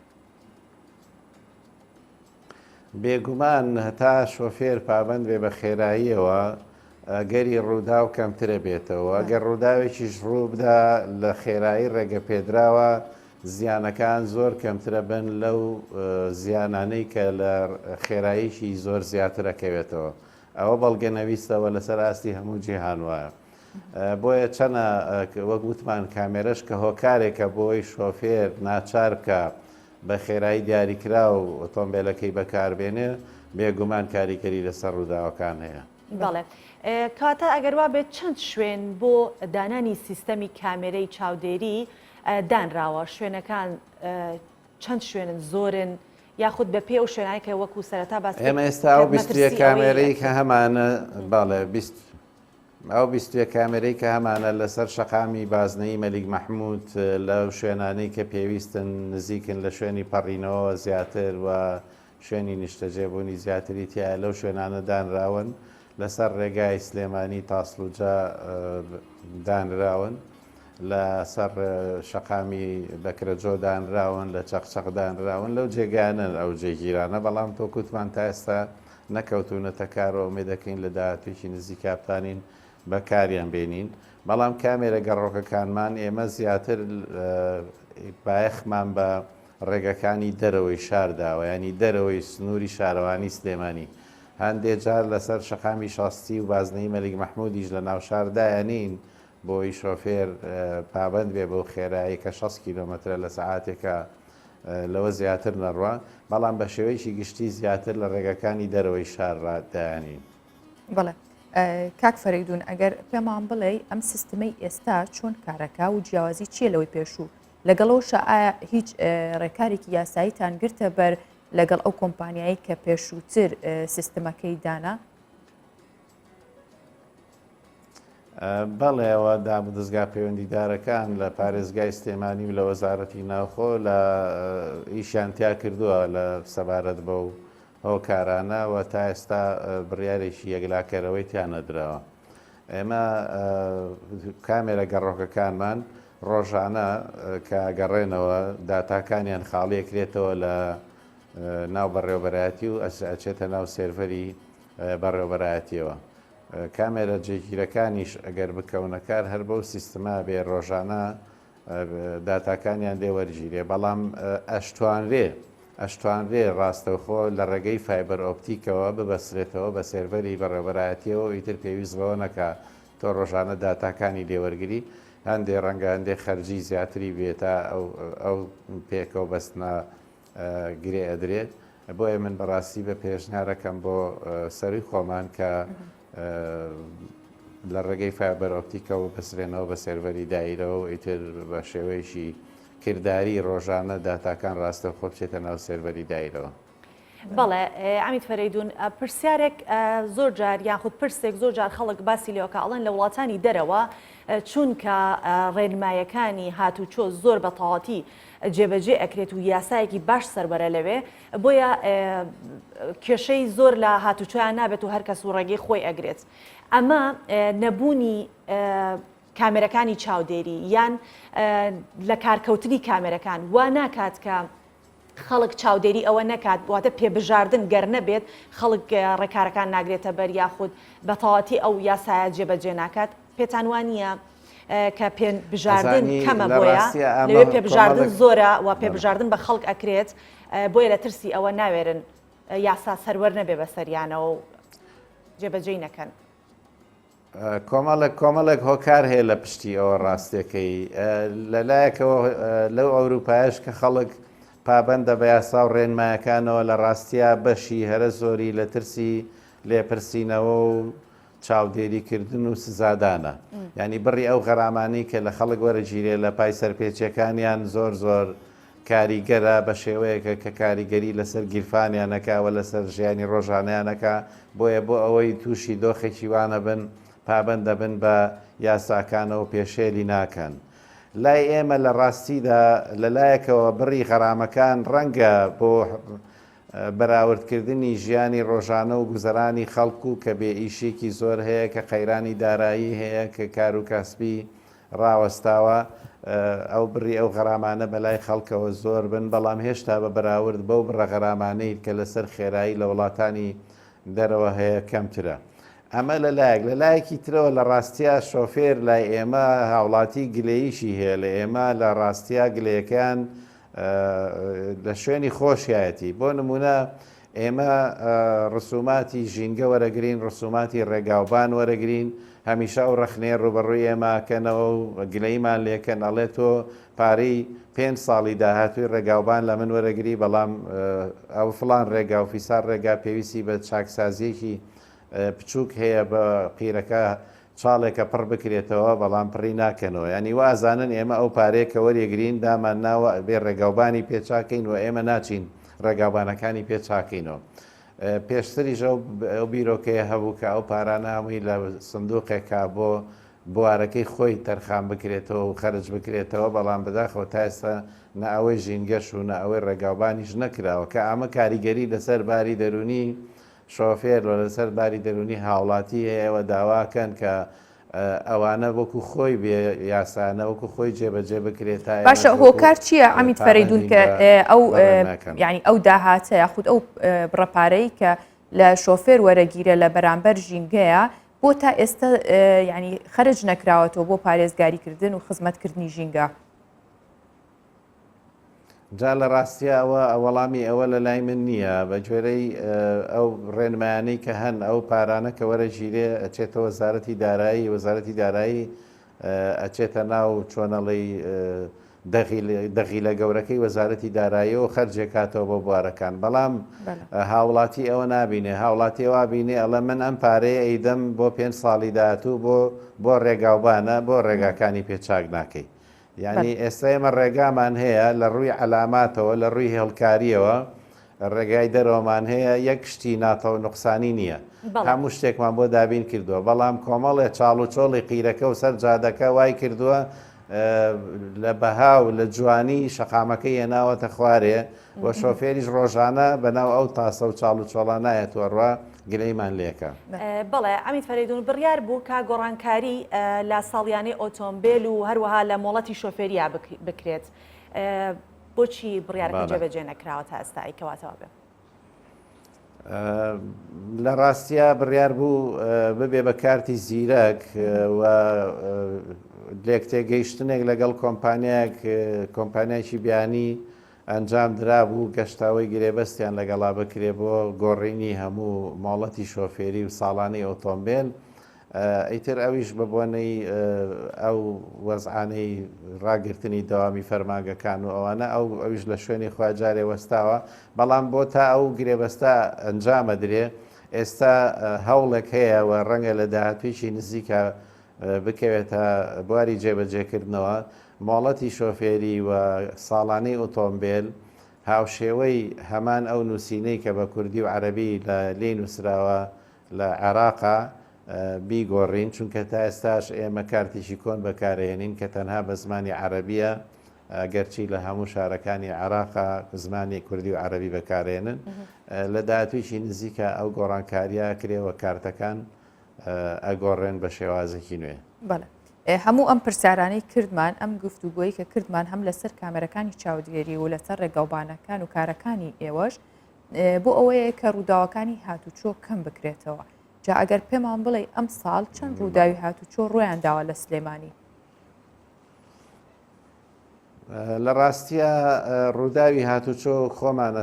بێگومان هەتا شۆفێر پابەند بێ بە خێراییەوە ئەگەری ڕووداو کەمترە بێتەوە ئەگەر ڕووداوێکیش ڕووبدا لە خێرایی ڕێگەپێدراوە زیانەکان زۆر کەمترە بن لەو زیانانەی کە لە خێراییکی زۆر زیاتر ئەکەوێتەوە. ئەوە بەڵگەنەویستەوە لەسەر ئاستی هەموو جیهان وایە. بۆیە چەنە وەک وتمان کامێرەش کە هۆکارێکە بۆی شۆفێر ناچار بکا بە خێرایی دیاریکراو ئۆتۆمبێلەکەی بەکاربێنێ، بێگومان کاریگەری لەسەر ڕووداوەکان هەیە. بەڵێ. کەواتە ئەگەر وابێت چەند شوێن بۆ دانانی سیستەمی کامێرەی چاودێری دانراوە؟ شوێنەکان چەند شوێنن زۆرن یاخود بە پێی ئەو شوێنانەی کە وەکو سەرەتا باست کرد ئێمە ئێستا ئەو 21 مەترسی ئەوەی کامێرەی کە هەمانە بەڵێ 20 ئەو 21 کامێرەی کە هەمانە لەسەر شەقامی بازنەیی مەلیک مەحمود لەو شوێنانەی کە پێویستن نزیکن لە شوێنی پەڕینەوە زیاتر و شوێنی نیشتەجێبوونی زیاتری تیایە لەو شوێنانە دانراون، لەسەر ڕێگای سلێمانی تاسڵوجە دانراون، لەسەر شەقامی بەکرەجۆ دانراون، لە چەقچەق دانراون، لەو جێگایانەن ئەو جێگیرانە، بەڵام تۆکوتمان تا ئێستا نەکەوتوونەتە کار و ئومێد دەکەین لە داهاتوویەکی نزیکا بتانین بەکاریان بێنین، بەڵام کامێرە گەڕۆکەکانمان ئێمە زیاتر بایەخمان بە ڕێگەکانی دەرەوەی شار داوە یانی دەرەوەی سنووری شارەوانی سلێمانی هەندێ جار لەسەر شەقامی شاستی و بازنەی مەلیک مەحمودیش لە ناو شار دایەنین بۆی شۆفێر پابەند بێ بەو خێرایی کە 60 کیلۆمەترە لە سەعاتێکا. لەوە زیاتر نەڕوا، بەڵام بە شێوەیەکی گشتی زیاتر لە ڕێگاکانی دەرەوەی شار دایانین. بەڵێ کاک فەرەیدوون ئەگەر پێمان بڵێی ئەم سیستمەی ئێستا چۆن کارەکا و جیاوازی چییە لەوەی پێشوو لەگەڵەوەشا ئایا هیچ ڕێکارێکی یاساییتان گرتە بەر لەگەڵ ئەو کۆمپانیایی کە پێشووتر سیستمەکەی دانا؟ بەڵێ ئەوە دامودەزگا پەیوەندیدارەکان لە پارێزگای سلێمانی و لە وەزارەتی ناوخۆ لە ئیشیان تیا کردووە لە سەبارەت بەو هۆکارانە و تا ئێستا بڕیارێکی یەکلاکەرەوەی تیا نەدراوە. ئێمە کامێرە گەڕۆکەکانمان ڕۆژانە کە گەڕێنەوە داتاکانیان خاڵیەکرێتەوە لە ناو بەڕێوەبەرایەتی و ئەچێتە ناو سێرڤەری بەڕێوەبەرایەتیەوە. کامێرە جێگیرەکانیش ئەگەر بکەونە کار هەر بەو سیستمە بێ ڕۆژانە داتاکانیان لێ وەرگیرێ بەڵام ئەشتوانرێ ئەشتوانرێ ڕاستەوخۆ لە ڕێگەی فایبەر ئۆپتیکەوە ببەسرێتەوە بە سێرڤەری بەڕێوەبەرایەتیەوە و ئیتر پێویست بەوە نەکا تۆ ڕۆژانە داتاکانی لێ وەرگری هەندێ ڕەنگە هەندێ خەرجی زیاتری بێ تا ئەو ئەو پێکەوە بەستنە گرێ ئەدرێت بۆیە من بەڕاستی بە پێشنیارەکەم بۆ سەروی خۆمان کە لە ڕێگەی فایبەر ئۆپتیکەوە بەسرێنەوە بە سێرڤەری دایرەوە و ئیتر بە شێوەیەکی کرداری ڕۆژانە داتاکان ڕاستەوخۆ بچێتە ناو سێرڤەری دایرەوە. بەڵێ عەمید فەرەیدون پرسیارێک زۆر جار یاخود پرسێک زۆر جار خەڵک باسی لێوەکە ئەڵێن لە وڵاتانی دەرەوە چونکە ڕێنمایەکانی هاتوچۆ زۆر بە تەواتی جێبەجێ ئەکرێت و یاسایەکی باش سەروەرە لەوێ بۆیە کێشەی زۆر لە هاتوچۆیان نابێت و هەرکەس و ڕێگەی خۆی ئەگرێت ئەمە نەبوونی کامێرەکانی چاودێری یان لە کارکەوتنی کامێرەکان وا ناکات کە خەڵک چاودێری ئەوە نەکات واتە پێبژاردن گەر نەبێت خەڵک ڕێکارەکان ناگرێتە بەر یاخود بە تەواتی ئەو یاسایە جێبەجێ ناکات پێتان وانە کە پێ بژاردن کەمە بۆیە لەوێ پێبژاردن زۆرە و پێبژاردن بە خەڵک ئەکرێت بۆیە لە ترسی ئەوە ناوێرن یاسا سەروەر نەبێ بەسەریانەوە و جێبەجێی نەکەن. کۆمەڵێک کۆمەڵێک هۆکار هەیە لە پشتی ئەوە ڕاستیەکەی لە لایەکەوە لەو ئەوروپایش کە خەڵک پابەندە بە یاسا و ڕێنمایەکانەوە لە ڕاستیا بەشی هەرە زۆری لە ترسی لێپرسینەوە و چاودێریکردن و سزادانە یعنی بڕی ئەو غەرامانەی کە لە خەڵک وەرەگیرێ لە پای سەرپێچیەکانیان زۆر زۆر کاریگەرە بە شێوەیەکە کە کاریگەری لەسەر گیرفانیان ئەکا و لەسەر ژیانی ڕۆژانەیان ئەکا، بۆیە بۆ ئەوەی تووشی دۆخێکی وا نەبن پابەند دەبن بە یاساکانەوە پێشێلی ناکەن. لای ئێمە لە ڕاستیدا لە لایەکەوە بڕی غەرامەکان ڕەنگە بۆ بەراوردکردنی ژیانی ڕۆژانە و گوزەرانی خەڵک و کە بێ ئیشیەکی زۆر هەیە کە قەیرانی دارایی هەیە کە کار و کاسبی ڕاوەستاوە، ئەو بڕی ئەو غەرامانە بەلای خەڵکەوە زۆر بن، بەڵام هێشتا بە بەراورد بەو بڕە غەرامانەی کە لەسەر خێرایی لە وڵاتانی دەرەوە هەیە کەمترە. ئەمە لە لایەک، لە لایەکی ترەوە لە ڕاستیا شۆفێر لای ئێمە هاوڵاتی گلەییشی هەیە لە ئێمە، لە ڕاستیا گلەیەکەیان لە شوێنی خۆشیایەتی. بۆ نموونە ئێمە ڕسوماتی ژینگە وەرەگرین، ڕسوماتی ڕێگاوبان وەرەگرین، هەمیشە ئەو ڕەخنەیە ڕووبەڕووی ئێمە ئەکەنەوە و گلەییمان لێکەن ئەڵێ تۆ پارەی پێنج ساڵی داهاتووی ڕێگاوبان لە من وەرەگری بەڵام ئەو فڵان ڕێگا و فیسار ڕێگا پێویستی بە چاکسازییەکی بچووک هەیە بە قیرەکە چاڵێکە پڕ بکرێتەوە بەڵام پڕی ناکەنەوە یانی وا ئەزانن ئێمە ئەو پارەیە کە وەریەگرین دامان ناوە ئەبێ ڕێگاوبانی پێ چاکەین و ئێمە ناچین ڕێگاوبانەکانی پێ چاکەینەوە پێشتریش ئەو ئەو بیرۆکەیە هەبوو کە ئەو پارانە هەمووی لە سندوقێکا بۆ بوارەکەی خۆی تەرخان بکرێتەوە و خەرج بکرێتەوە بەڵام بەداخەوە تا ئێستا نە ئەوەی ژینگەش و نە ئەوەی ڕێگاوبانیش نەکراوە کە ئەمە کاریگەری لەسەر باری دەروونی شۆفێر و لەسەر باری دەروونی هاوڵاتی هەیە و داواکەن کە ئەوانە وەکو خۆی بێ یاسانە وەکو خۆی جێبەجێ بکرێت تا باشە هۆکار چییە عەمید فەرەیدون کە ئەو یعنی ئەو داهاتە یاخود ئەو بڕە پارەی کە لە شۆفێر وەرەگیرە لە بەرامبەر ژینگەیە بۆ تا ئێستا ینی خەرج نەکراوەتەوە بۆ پارێزگاریکردن و خزمەتکردنی ژینگە؟ جا لە ڕاستیا ئەوە وەڵامی ئەوە لە لای من نییە بە گوێرەی ئەو ڕێنمایانەی کە هەن ئەو پارانە کە وەرەگیرێ ئەچێتە وەزارەتی دارایی وەزارەتی دارایی ئەچێتە ناو چۆنەڵی. دەغیلە گەورەکەی وەزارەتی داراییەوە خەرجێک هاتەوە بۆ بوارەکان بەڵام هاوڵاتی ئەوە نابینێ هاوڵاتی ئەوە بینێ ئەڵێ من ئەم پارەیە ئەیدەم بۆ پێنج ساڵی داهاتوو بۆ بۆ ڕێگاوبانە بۆ ڕێگاکانی پێ چاک ناکەی یعنی ئێستا ئێمە ڕێگامان هەیە لە ڕووی عەلاماتەوە لە ڕووی هێڵکاریەوە ڕێگای دەرەوەمان هەیە یەک شتی ناتەوە نوقسانی نییە هەموو شتێکمان بۆ دابین کردووە بەڵام کۆمەڵێ چاڵ و چۆڵی قیرەکە و سەر جادەکە وای کردووە لە بەها و لە جوانی شەقامەکەی هێناوەتە خوارێ و شۆفێریش ڕۆژانە بەناو ئەو تاسە و چاڵ و چۆڵا نایەت و ئەڕوا گلەیمان لێکا. بەڵێ عەمید فەرەیدون بڕیار بوو کە گۆڕانکاری لە ساڵیانەی ئۆتۆمبێل و هەروەها لە مۆڵەتی شۆفێریا بکرێت بۆچی بڕیارەکە جێبەجێ نەکراوە تا ئێستا ئەی کەواتە وابێ؟ لە ڕاستیا بڕیار بوو ببێ بە کارتی زیرەک و لێکتێگەیشتنێک لەگەڵ کۆمپانیایەک کۆمپانیایکی بیانی ئەنجام درابوو گەشتاوەی گرێبەستیان لەگەڵا بکرێ بۆ گۆڕینی هەموو مۆڵەتی شۆفێری و ساڵانەی ئۆتۆمبێل ئیتر ئەویش بە بۆنەی ئەو وەزعانەی ڕاگرتنی دەوامی فەرمانگەکان و ئەوانە ئەو ئەویش لە شوێنی خۆی جارێ وەستاوە بەڵام بۆ تا ئەو گرێبەستە ئەنجامە درێ ئێستا هەوڵێک هەیە و ڕەنگە لە داهاتوویی نزیکە بکەوێتە بواری جێبەجێکردنەوە مۆڵەتی شۆفێری و ساڵانەی ئۆتۆمبێل هاوشێوەی هەمان ئەو نووسینەی کە بە کوردی و عەرەبی لە لێی نووسراوە لە عێراقا بیگۆڕین، چونکە تا ئێستاش ئێمە کارتێکی کۆن بەکارئەهێنین کە تەنها بە زمانی عەرەبییە، گەرچی لە هەموو شارەکانی عێراقا زمانی کوردی و عەرەبی بەکارئەهێنن، لە داهاتوویەکی نزیکا ئەو گۆڕانکارییە ئەکرێ و کارتەکان ئەگۆڕێن بە شێوازێکی نوێ. بەڵێ هەموو ئەم پرسیارانەی کردمان، ئەم گفتوگۆی کە کردمان هەم لەسەر کامێرەکانی چاودێری و لەسەر ڕێگاوبانەکان و کارەکانی ئێوەش، بۆ ئەوەیە کە ڕووداوەکانی هاتوچۆ کەم بکرێتەوە جا ئەگەر پێمان بڵێ ئەم ساڵ چەند ڕووداوی هاتوچۆ ڕویان داوە لە سلێمانی؟ لە ڕاستیە ڕووداوی هاتوچۆ خۆمان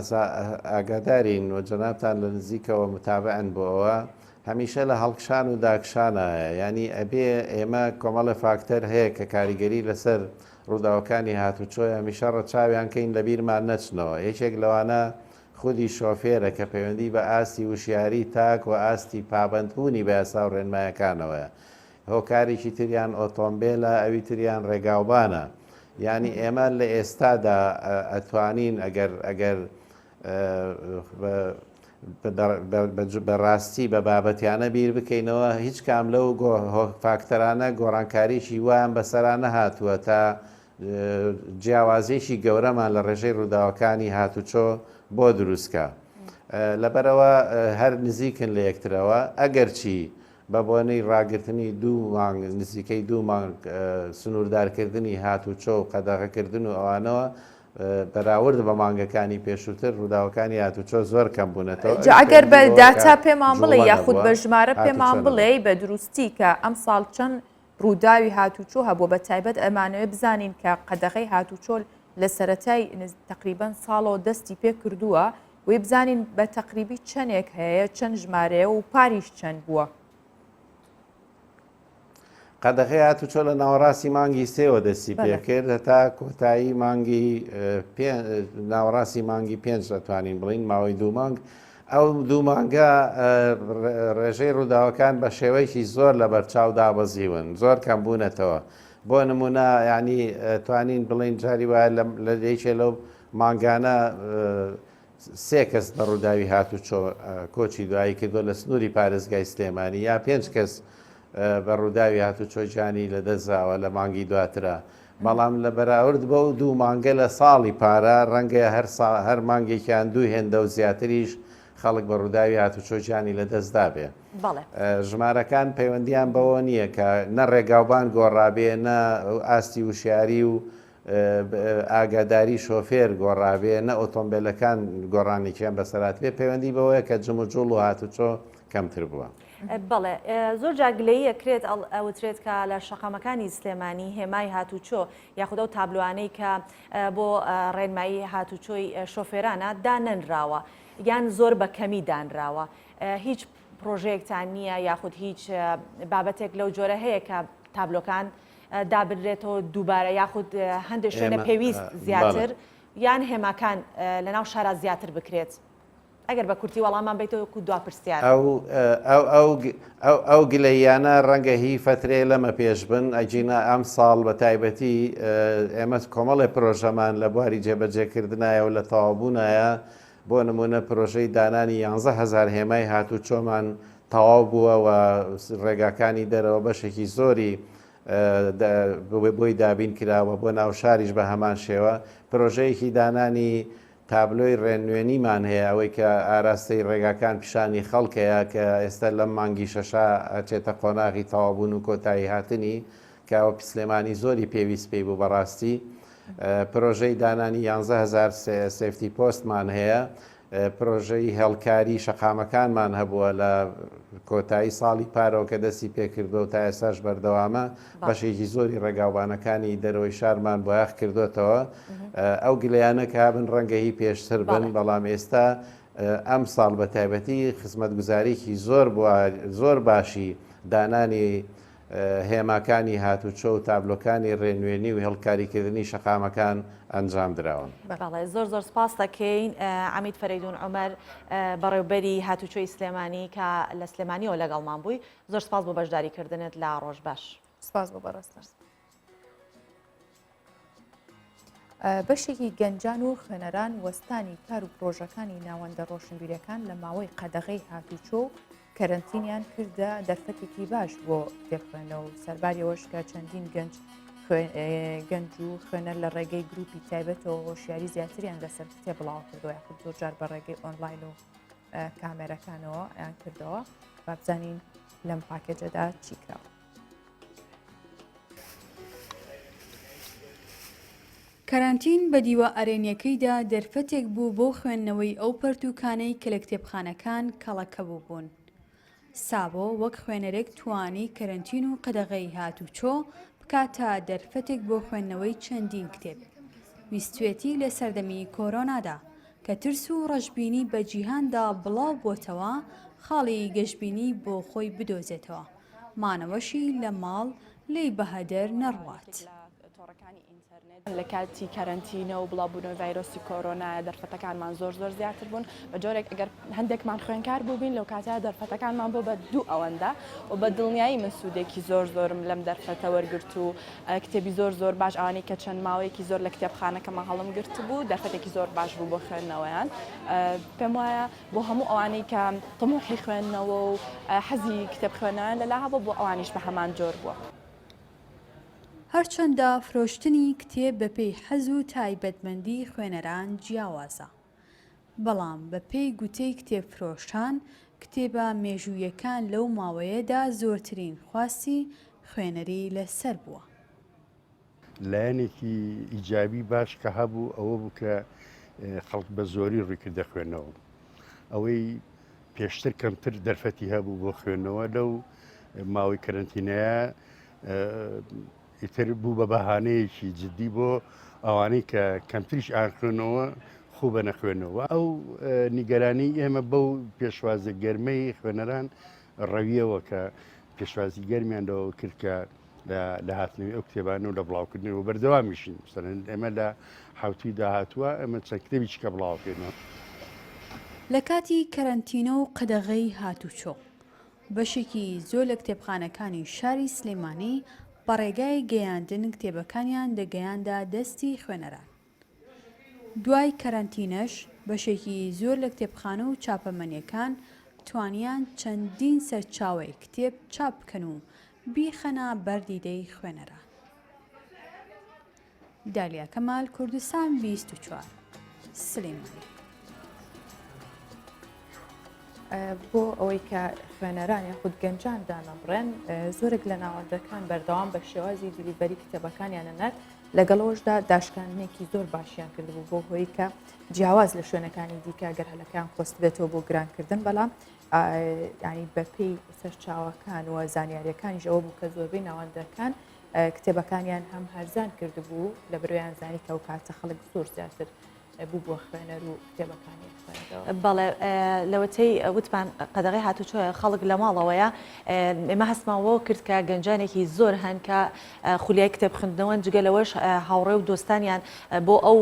ئاگادارین و جەنابتان لە نزیکەوە متابعن بۆ ئەوە هەمیشە لە هەڵکشان و داکشانایە ینی ئەبێ ئێمە کۆمەڵە فاکتەر هەیە کە کاریگەری لەسەر ڕووداوەکانی هاتوچۆی هەمیشە ڕەچاویان کەین لەبیرمان نەچنەوە، یەکێک لەوانە خودی شۆفێرە کە پەیوەندی بە ئاستی وشیاری تاک و ئاستی پابەندبوونی بە یاسا و ڕێنمایەکانەوەیە، هۆکارێکی تریان ئۆتۆمبێلە ئەوی تریان ڕێگاوبانە، یانی ئێمە لە ئێستادا ئەتوانین ئەگەر ئەگەر بە ڕاستی بە بابەتیانە بیر بکەینەوە هیچ کام لەو فاکتەرانە گۆڕانکاریی وایان بەسەرا نەهاتووە تا جیاوازیی گەورەمان لە ڕێژەی ڕووداوەکانی هاتوچۆ بۆ دروستکە لەبەرەوە هەر نزیکن لە یەکترەوە ئەگەرچی بە بۆنەی ڕاگرتنی دوو مانگ نزیکەی دوو مانگ سنووردارکردنی هاتوچۆ و قەدەغەکردن و ئەوانەوە بەراورد بە مانگەکانی پێشووتر ڕووداوەکانی هاتوچۆ زۆر کەم بوونەتەوە. جا ئەگەر بە داتا پێمان بڵێ جوڵە یاخود نەبووە، بە ژمارە پێمان هاتوچۆ نەبووە. بڵێی بە دروستی کە ئەمساڵ چەند ڕووداوی هاتوچۆ هەبووە بە تایبەت ئەمانەوێ بزانین کە قەدەغەی هاتوچۆ لە سەرەتای تەقریبەن ساڵەوە دەستی پێ کردووە وی بزانین بە تەقریبی چەندێک هەیە چەند ژمارەیە و پاریش چەند بووە. قەدەغەی هاتوچۆ لە ناوەڕاستی مانگی سێوە دەستی پێکرد هەتا کۆتایی مانگی ناوەڕاستی مانگی پێنج دەتوانین بڵین ماوەی دوو مانگ ئەو دوو مانگە ڕێژەی ڕووداوەکان بە شێوەیەکی زۆر لە بەرچاو دابەزیون زۆر کەم بوونەتەوە بۆ نمونە ینی توانین بڵین جاری وایە لە یەکێ لەو مانگانە سێ کەس بە ڕووداوی هاتوچۆ کۆچی دوایی کردووە لە سنووری پارێزگای سلێمانی یا پێنج کەس بە ڕووداوی هاتوچۆ گیانی لەدەستداوە لە مانگی دواترا بەڵام لە بەراورد بەو دوو مانگە لە ساڵی پارە ڕەنگە هەر هەر مانگێکیان دوو هێندە و زیاتریش خەڵک بە ڕووداوی هاتوچۆ گیانی لەدەستدابێ. ژمارەکان پەیوەندیان بەوە نییە کە نە ڕێگاوبان گۆڕابێ نە ئاستی وشیاری و ئاگاداری شۆفێر گۆڕابێ، نە ئۆتۆمبێلەکان گۆڕانێکیان بەسەرهاتبێ، پەیوەندی بەوەیە کە جموجوڵ و هاتوچۆ کەمتر بووە. بەڵێ زۆر جار گلەیی ئەکرێت ئەوترێت کە لە شەقامەکانی سلێمانی هێمای هاتوچۆ یاخود ئەو تابلۆانەی کە بۆ ڕێنمایی هاتوچۆی شۆفێرانە دانەنراوە یان زۆر بە کەمی دانراوە هیچ پرۆژەیەکتان نییە یاخود هیچ بابەتێک لەو جۆرە هەیە کە تابلۆکان. دابنرێتەوە دووبارە یاخود هەندێک شوێنە پێویست زیاتر یان هێماکان لەناو شارا زیاتر بکرێت؟ ئەگەر بە کورتی وەڵامان بەیتەوە وەکو دوا پرسیار. ئەو ئەو ئەو ئەو ئەو گلەییانە ڕەنگە هی فەترەیە لەمە پێش بن، ئەگینا ئەمساڵ بە تایبەتی ئێمە کۆمەڵێ پرۆژەمان لە بواری جێبەجێکردنایە و لە تەواوبوونایە، بۆ نموونە پرۆژەی دانانی 11 هەزار هێمای هاتووچۆمان تەواو بووە و ڕێگاکانی دەرەوە بەشێکی زۆری بۆی دابین کراوە، بۆ ناوشاریش بە هەمان شێوە پرۆژەیەکی دانانی تابلۆی ڕێنوێنیمان هەیە، ئەوەی کە ئاراستەی ڕێگاکان پیشانی خەڵکەیە کە ئێستا لەم مانگی شەشا ئەچێتە قۆناغی تەواوبوون و کۆتایی هاتنی، کە ئەوە سلێمانی زۆری پێویست پێی بوو بەڕاستی. پرۆژەی دانانی 11 هەزار safety post مان هەیە، پرۆژەی هێڵکاری شەقامەکانمان هەبووە لە کۆتایی ساڵی پارەوە کە دەستی پێکردووە و تا ئێستاش بەردەوامە، بەشێکی زۆری ڕێگاوبانەکانی دەرەوەی شارمان بۆیاخ کردۆتەوە. ئەو گلەیانە کە هەبن ڕەنگە هی پێشتر بن، بەڵام ئێستا ئەمساڵ بە تایبەتی خزمەتگوزاریی زۆر زۆر باشی دانانی هێماکانی هاتوچۆ و تابلۆکانی ڕێنوێنی و هێڵکاریکردنی شەقامەکان ئەنجام دراون. بەڵێ زۆر زۆر سپاس دەکەین عەمید فەرەیدون عومەر بەڕێوبەری هاتوچۆی سلێمانی کە لە سلێمانیەوە لەگەڵمان بووی زۆر سپاس بۆ بەشداری کردنت لە ڕۆژ باش. سپاس بۆ بەڕێزتان. بەشێکی گەنجان و خوێنەران وەستانی کار و پرۆژەکانی ناوەندە ڕۆشنبیرەکان لە ماوەی قەدەغەی هاتوچۆ و کەرەنتینیان کردە دەرفەتێکی باش بۆ کتێب خوێندنەوە و سەرباری ئەوەش کە چەندین گەنج گەنج و خوێنەر لە ڕێگەی گروپی تایبەتەوە هۆشیاری زیاتریان لەسەر کتێب بڵاوکردەوە یاخود زۆر جار بە ڕێگەی ئۆنلاین و کامێرەکانەوە یان کردەوە بابزانین لەم پاکێجەدا چی کراوە. کەرەنتین بە دیوە ئەرێنیەکەیدا دەرفەتێک بوو بۆ خوێندنەوەی ئەو پەرتووکانەی کە لە کتێبخانەکان کەڵەکە بووبوون. سابۆ وەک خوێنەرێک توانی کەرەنتین و قەدەغەی هاتووچۆ بکاتە دەرفەتێک بۆ خوێندنەوەی چەندین کتێب. ویستوێتی لە سەردەمی کۆرۆنادا کە ترس و ڕەشبینی بە جیهاندا بڵاو بۆتەوە، خاڵی گەشبینی بۆ خۆی بدۆزێتەوە. مانەوەشی لە ماڵ لێی بەهەدەر نەڕوات. لە کاتی کەرەنتینە و بڵاوبوونەوەی ڤایرۆسی کۆرۆنایە دەرفەتەکانمان زۆر زۆر زیاتر بوون بە جۆرێک ئەگەر هەندێکمان خوێنکار بووبین لەو کاتە دەرفەتەکانمان بۆ بە دوو ئەوەندە و بە دڵنیایی من سوودێکی زۆر زۆرم لەم دەرفەتە وەرگرت و کتێبی زۆر زۆر باش ئەوانەی کە چەند ماوەیەکی زۆر لە کتێبخانەکەمان هەڵم گرتبوو دەرفەتێکی زۆر باش بوو بۆ خوێندنەوەیان پێم وایە بۆ هەموو ئەوانەی کە تموحی خوێندنەوە و حەزی کتێب خوێندنەوەیان لەلا هەبوو بۆ ئەوانیش بە هەمان جۆر بووە. هەرچەندە فرۆشتنی کتێب بەپێی حەز و تایبەتمەندی خوێنەران جیاوازە، بەڵام بەپێی گوتەی کتێبفرۆشان، کتێبە مێژوویەکان لەو ماوەیەدا زۆرترین خواستی خوێنەری لەسەر بووە. لایەنێکی ئیجابی باش کە هەبوو ئەوە بوو کە خەڵک بە زۆری ڕووی کردە خوێندنەوە. ئەوەی پێشتر کەمتر دەرفەتی هەبوو بۆ خوێندنەوە لەو ماوەی کەرەنتینەیە ئیتر بوو بە بەهانەیەکی جددی بۆ ئەوانەی کە کەمتریش ئان خوێنەوە خوو بە نەخوێنەوە ئەو نیگەرانی ئێمە بەو پێشوازە گەرمەی خوێنەران ڕەویەوە کە پێشوازی گەرمیان لەوە کرد کە لە هاتنەوەی ئەو کتێبانە و لە بڵاوکردنەوە بەردەوامیشین مەسەلەن ئێمە لە حوتوی داهاتووە ئێمە چەند کتێبی چکە بڵاوکەینەوە. لە کاتی کەرەنتینە و قەدەغەی هاتوچۆ، بەشێکی زۆر لە کتێبخانەکانی شاری سلێمانی بە ڕێگای گەیاندن کتێبەکانیان دەگەیاندە دەستی خوێنەران. دوای کەرەنتینەش بەشێکی زۆر لە کتێبخانە و چاپەمەنیەکان توانیان چەندین سەرچاوەی کتێب چاپ بکەن و بیخەنە بەر دیدەی خوێنەران. دالیا کەمال کوردستان 24 سلێمانی. بۆ ئەوەی کە خوێنەران یاخود گەنجان دانەبڕێن زۆرێک لە ناوەندەکان بەردەوام بە شێوازی delivery کتێبەکانیانە نارد لەگەڵەوەشدا داشکاندنێکی زۆر باشیان کردبوو بۆ هۆی کە جیاواز لە شوێنەکانی دیکە گەر هەلەکان قۆستبێتەوە بۆ گرانکردن بەڵام ینی بەپێی سەرچاوەکان و زانیاریەکانیش ئەوە بوو کە زۆربەی ناوەندەکان کتێبەکانیان هەم هەرزان کردبوو لە برۆیان زانی کە ئەو کاتە خەڵک زۆر زیاتر. بووبووە خوێنەر و کتێبەکانی خوێندەوە. بەڵێ لەوەتەی وتمان قەدەغەی هاتوچۆیە خەڵک لە ماڵەوەیە ئێمە هەستمان بەوە کرد کە گەنجانێکی زۆر هەن کە خولیای کتێب خوێندنەوەن جگە لەوەش هاوڕێ و دۆستانیان بۆ ئەو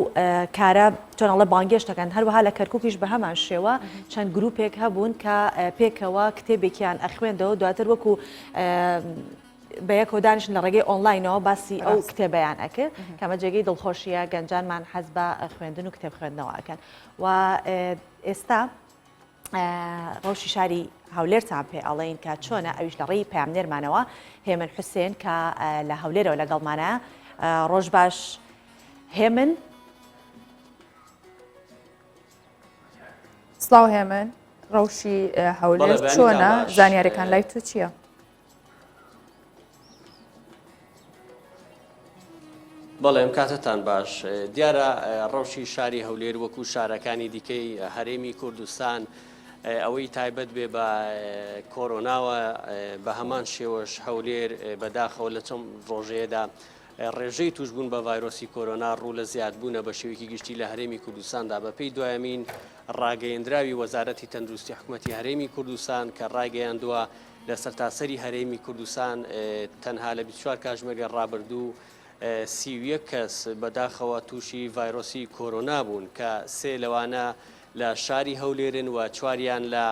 کارە چۆن ئەڵێ بانگێشت دەکەن هەروەها لە کەرکوکیش بە هەمان شێوە چەند گروپێک هەبوون کە پێکەوە کتێبێکیان ئەخوێندەوە دواتر وەکو بەیەکەوە دانیشن لە ڕێگەی ئۆنلاینەوە باسی ئەو کتێبەیان ئەکرد کەمە جێگەی دڵخۆشیە گەنجانمان حەز بە خوێندن و کتێب خوێندنەوە ئەکەن و ئێستا ڕەوشی شاری هەولێرتان پێ ئەڵێین کە چۆنە ئەویش لە ڕێی پەیامنێرمانەوە هێمن حوسێن کە لە هەولێرەوە لەگەڵمانە ڕۆژ باش هێمن. سڵاو هێمن ڕەوشی هەولێر چۆنە زانیارەکان لای تۆ چییە؟ بەڵێ ئەم کاتەتان باش. دیارە ڕەوشی شاری هەولێر وەکو شارەکانی دیکەی هەرێمی کوردستان ئەوەی تایبەت بێ بە کۆرۆناوە بە هەمان شێوەش هەولێر بەداخەوە لە چەند ڕۆژەیەدا ڕێژەی توشبوون بە ڤایرۆسی کۆرۆنا ڕوو لە زیادبوونە بە شێوەیەکی گشتی لە هەرێمی کوردستاندا بەپێی دوایەمین ڕاگەیەندراوی وەزارەتی تەندروستی حکومەتی هەرێمی کوردستان کە ڕایگەیاندووە لە سەرتاسەری هەرێمی کوردستان تەنها لە 24 کاژمێری ڕابردوو 31 کەس بەداخەوە تووشی ڤایرۆسی کۆرۆنا بوون کە سێ لەوانە لە شاری هەولێرن و چواریان لە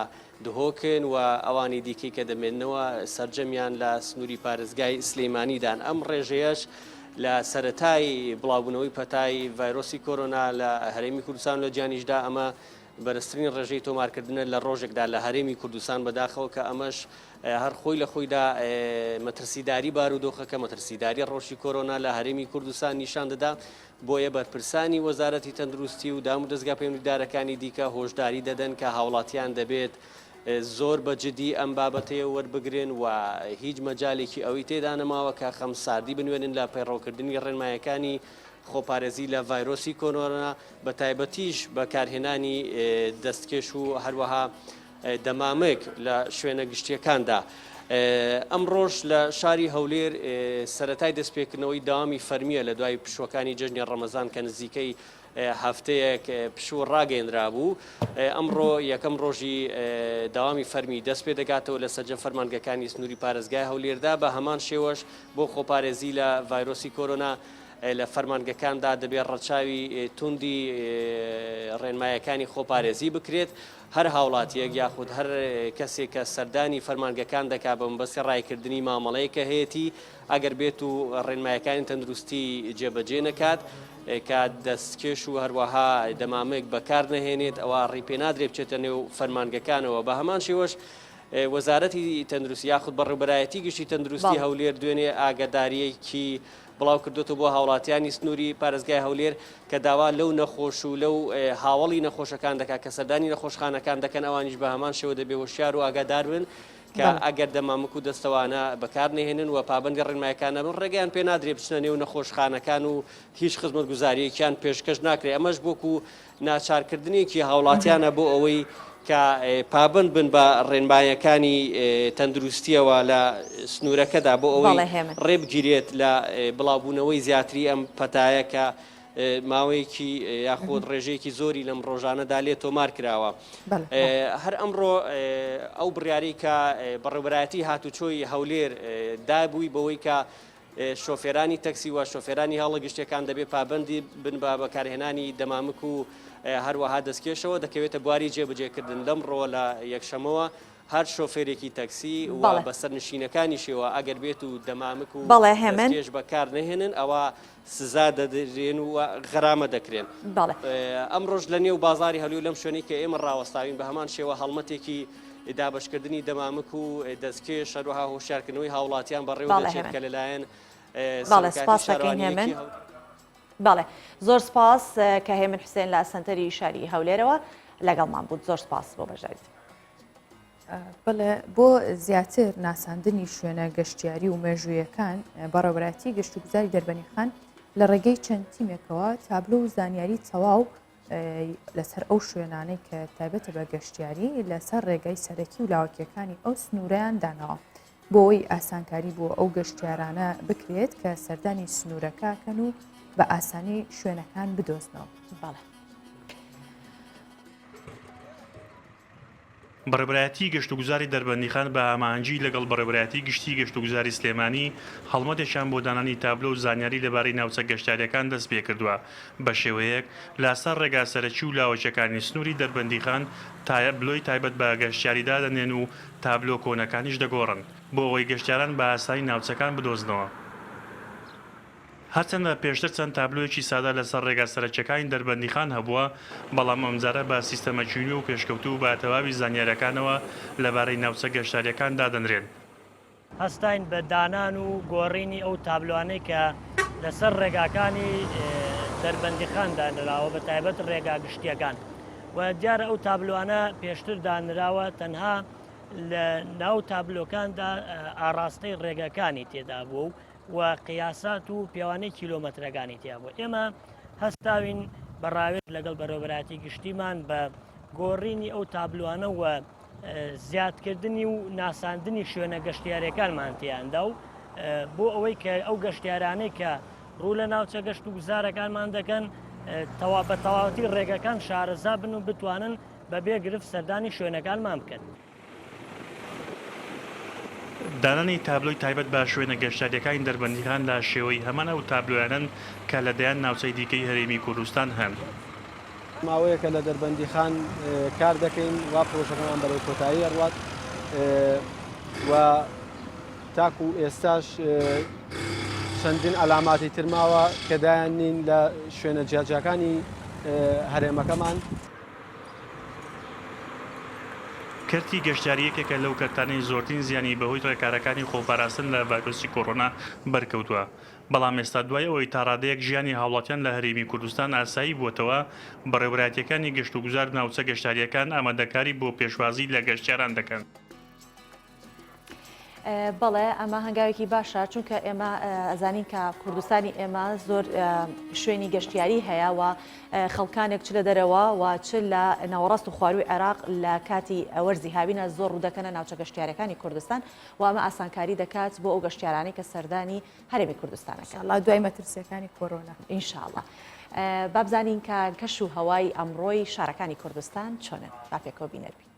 دهۆکن و ئەوانی دیکەی کە دەمێننەوە سەرجەمیان لە سنووری پارێزگای سلیمانیدان ئەم ڕێژەیەش لە سەرەتای بڵاوبوونەوەی پەتای ڤایرۆسی کۆرۆنا لە هەرێمی کوردستان لە جیانیشدا ئەمە بەرزترین ڕێژەی تۆمارکردنە لە ڕۆژێکدا لە هەرێمی کوردستان، بەداخەوە کە ئەمەش هەر خۆی لە خۆیدا مەترسیداری بارودۆخەکە، مەترسیداری ڕەوشی کۆرۆنا لە هەرێمی کوردستان نیشان دەدا، بۆیە بەرپرسانی وەزارەتی تەندروستی و دامودەزگا پەیوەندیدارەکانی دیکە هۆشداری دەدەن کە هاوڵاتیان دەبێت زۆر بە جدی ئەم بابەتەیە وەربگرن و هیچ مەجالێکی ئەوەی تێدا نەماوە کە خەمساردی بنوێنن لە پەیڕەوکردنی ڕێنمایەکانی خۆپارێزی لە ڤایرۆسی کۆرۆنا بەتایبەتیش بەکارهێنانی دەستکێش و هەروەها دەمامک لە شوێنە گشتیەکاندا. ئەمڕۆش لە شاری هەولێر سەرەتای دەستپێکردنەوەی داوامی فەرمیە لە دوای پشووەکانی جەژنی ڕەمەزان کە نزیکەی هەفتەیەک پشوو ڕاگەیەنرابوو ئەمڕۆ یەکەم ڕۆژی داوامی فەرمی دەست پێ دەکاتەوە لە سەرجەم فەرمانگەکانی سنووری پارێزگای هەولێردا بە هەمان شێوەش بۆ خۆپارێزی لە ڤایرۆسی کۆرۆنا لە فەرمانگەکاندا دەبێت ڕەچاوی توندی ڕێنمایەکانی خۆپارێزی بکرێت، هەر هاوڵاتییەک یاخود هەر کەسێک کە سەردانی فەرمانگەکان دەکات بە مەبەستی ڕایکردنی مامەڵەیەک کە هەیەتی ئەگەر بێت و ڕێنمایەکانی تەندروستی جێبەجێ نەکات کە دەستکێش و هەروەها دەمامک بەکار نەهێنێت ئەوا ڕێی پێنادرێت بچێتە نێو فەرمانگەکانەوە بە هەمان شێوەش وەزارەتی تەندروستی یاخود بەڕێوبەرایەتی گشتی تەندروستی هەولێر دوێنێ ئاگاداریەکی بڵاوکردۆتەوە بۆ هاوڵاتیانی سنووری پارێزگای هەولێر کە داوا لەو نەخۆش و لەو هاوەڵی نەخۆشەکان دەکات کە سەردانی نەخۆشخانەکان دەکەن ئەوانیش بە هەمان شێوە دەبێ هۆشیار و ئاگادار بن کە ئەگەر دەمامک و دەستەوانە بەکار نەهێنن و پابەندی ڕێنمایەکان نەبن ڕێگەیان پێ نادرێ بچنە نێو نەخۆشخانەکان و هیچ خزمەتگوزارییەکیان پێشکەش ناکرێ ئەمەش وەکو ناچارکردنێکی هاوڵاتیانە بۆ ئەوەی کە پابەند بن بە ڕێنمایەکانی تەندروستیەوە لە سنوورەکەدا بۆ ئەوەی ڕێبگیرێت لە بڵاوبوونەوەی زیاتری ئەم پەتایە کە ماوەیەکی یاخود ڕێژەیەکی زۆری لەم ڕۆژانەدا لێ تۆمار کراوە. هەر ئەمڕۆ ئەو بڕیارەی کە بەڕێوەبەرایەتی هاتوچۆی هەولێر دابووی بەوەی کە شۆفێرانی تەکسی و شۆفێرانی هێڵە گشتیەکان دەبێت پابەندی بن بە بەکارهێنانی دەمامک و هەروەها دەستکێشەوە دەکەوێتە بواری جێبەجێکردن لەمڕۆوە لە یەکشەمەوە هەر شۆفێرێکی تەکسی و بەسەرنشینەکانیشیەوە ئەگەر بێت و دەمامک و دەستکێش بەکار نەهێنن ئەوا سزا دەدرێن و غەرامە دەکرێن. ئەمڕۆش لە نێو بازاری هەولێر لەم شوێنەی کە ئێمە ڕاوەستاوین بە هەمان شێوە هەڵمەتێکی دابەشکردنی دەمامک و دەستکێش، هەروەها هۆشیارکردنەوەی هاوڵاتیان بەڕێوەدەچێت کە لەلایەن بەڵێ سەرۆکایەتی سپاس دەکەین شارەوانییەکی هێمن. هەو. بەڵێ زۆر سپاس کە هێمن حوسێن لە سەنتەری شاری هەولێرەوە لەگەڵمان بووت زۆر سپاس بۆ بەشداریت. بەڵێ بۆ زیاتر ناساندنی شوێنە گەشتیاری و مێژوویەکان بەڕێوەبەرایەتی گەشتوگوزاری دەربەنیخان لە ڕێگەی چەند تیمێکەوە تابلۆ و زانیاری تەواو لەسەر ئەو شوێنانەی کە تایبەتە بە گەشتیاری لەسەر ڕێگای سەرەکی و لاوەکیەکانی ئەو سنوورەیان داناوە بۆ ئەوەی ئاسانکاری بۆ ئەو گەشتیارانە بکرێت کە سەردانی سنوورەکەکەن و بە ئاسانی شوێنەکان بدۆزنەوە. بەڵێ. بەڕێوەبەرایەتیی گەشتوگوزاری دەربەندیخان بە هەماهەنگی لەگەڵ بەڕێوەبەرایەتیی گشتیی گەشتوگوزاری سلێمانی هەڵمەتێکیان بۆ دانانی تابلۆ و زانیاری لەبارەی ناوچە گەشتیارییەکان دەستپێکردووە بەشێوەیەک لاسەر ڕێگا سەرەکی و لاوەکییەکانی سنووری دەربەندیخان تابلۆی تایبەت بە گەشتیاری دادەنێن و تابلۆ کۆنەکانیش دەگۆڕن بۆ ئەوەی گەشتیاران بە ئاسانی ناوچەکان بدۆزنەوە. هەرچەندە پێشتر چەند تابلۆیەکی سادە لەسەر ڕێگا سەرەکییەکانی دەربەندیخان هەبووە، بەڵام ئەمجارە بە سیستەمەکی نوێ و پێشکەوتوو بە تەواوی زانیارییەکانەوە لەبارەی ناوچە گەشتارییەکان دادەنرێن. هەستاین بە دانان و گۆڕینی ئەو تابلۆانەی کە لەسەر ڕێگاکانی دەربەندیخان دانراوە بە تایبەت ڕێگا گشتییەکان و دیارە ئەو تابلۆانە پێشتر دانراوە تەنها لە ناو تابلۆکاندا ئاڕاستەی ڕێگەکانی تێدا بووە و و قیاسات و پێوانەی کیلۆمەترەکانی تیا بوو ئێمە هەستاوین بە ڕاوێژ لەگەڵ بەرەوبەراتی گشتیمان بە گۆڕینی ئەو تابلوانە و زیادکردنی و ناساندنی شوێنە گەشتیارەکانمان تیاندا و بۆ ئەوەی کە ئەو گەشتیارانەی کە ڕوو لە ناوچە گەشت و گوزارەکانمان دەکەن تەوا بە تەواوەتی ڕێگەکان شارەزا بن و بتوانن بەبێ گرفت سەردانی شوێنەکانمان بکەن. دانانی تابلۆی تایبەت بە شوێنە گەشتیارییەکانی دەربەندیخان لە شێوەی هەمان ئەو تابلۆیانەن کە لە دەیان ناوچەی دیکەی هەرێمی کوردستان هەن. ماوەیەکە لە دەربەندیخان کار دەکەین وا پرۆژەکەمان بەرەو کۆتایی ئەڕوات و تاکو ئێستاش چەندین عەلاماتی تر ماوە کە دایان نین لە شوێنە جیاجیاکانی هەرێمەکەمان. کەرتی گەشتیاری یەکێکە لەو کەرتانەی زۆرترین زیانی بەهۆی ڕێکارەکانی خۆپاراستن لە ڤایرۆسی کۆرۆنا بەرکەوتووە، بەڵام ئێستا دوای ئەوەی تاڕادەیەک ژیانی هاوڵاتیان لە هەرێمی کوردستان ئاسایی بووەتەوە، بەڕێوەبەرایەتییەکانی گەشتوگوزار ناوچە گەشتارییەکان ئامادەکاری بۆ پێشوازی لە گەشتیاران دەکەن. بەڵێ ئەمە هەنگاوێکی باشە چونکە ئێمە ئەزانین کە کوردستانی ئێمە زۆر شوێنی گەشتیاری هەیە و خەڵکانێک چ لە دەرەوە و چ لە ناوەڕاست و خواروی عێراق لە کاتی وەرزی هاوینە زۆر ڕوودەکەنە ناوچە گەشتیارەکانی کوردستان و ئەمە ئاسانکاری دەکات بۆ ئەو گەشتیارانەی کە سەردانی هەرێمی کوردستانەکە ئینشاڵڵا دوای مەترسیەکانی کۆرۆنا ئینشاڵڵا بابزانین کە کەش و هەوای ئەمڕۆی شارەکانی کوردستان چۆنن با پێکەوە بینەر بین.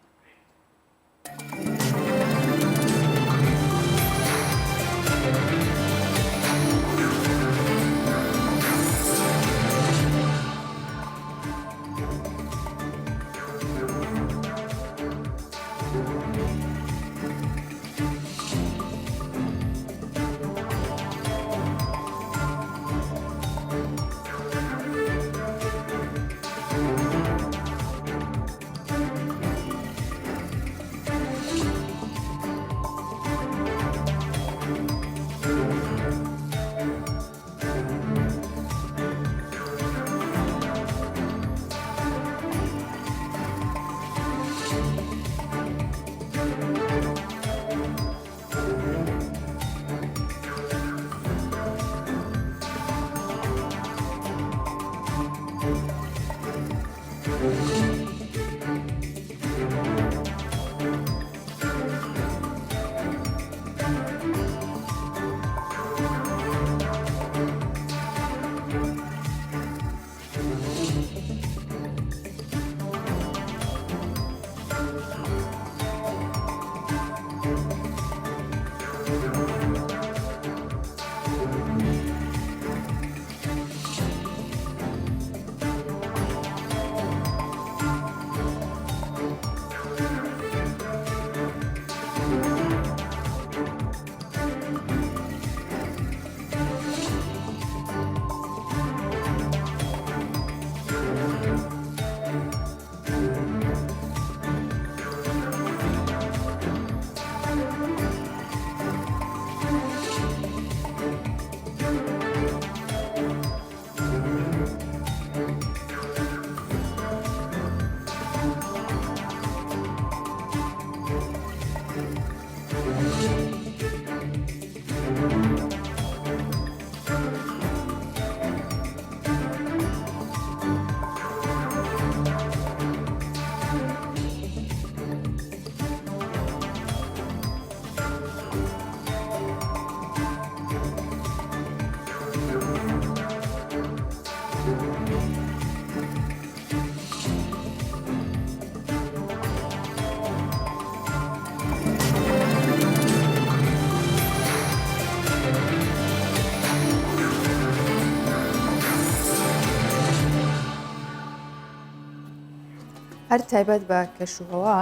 هەر تایبەت بە کەشوهەوا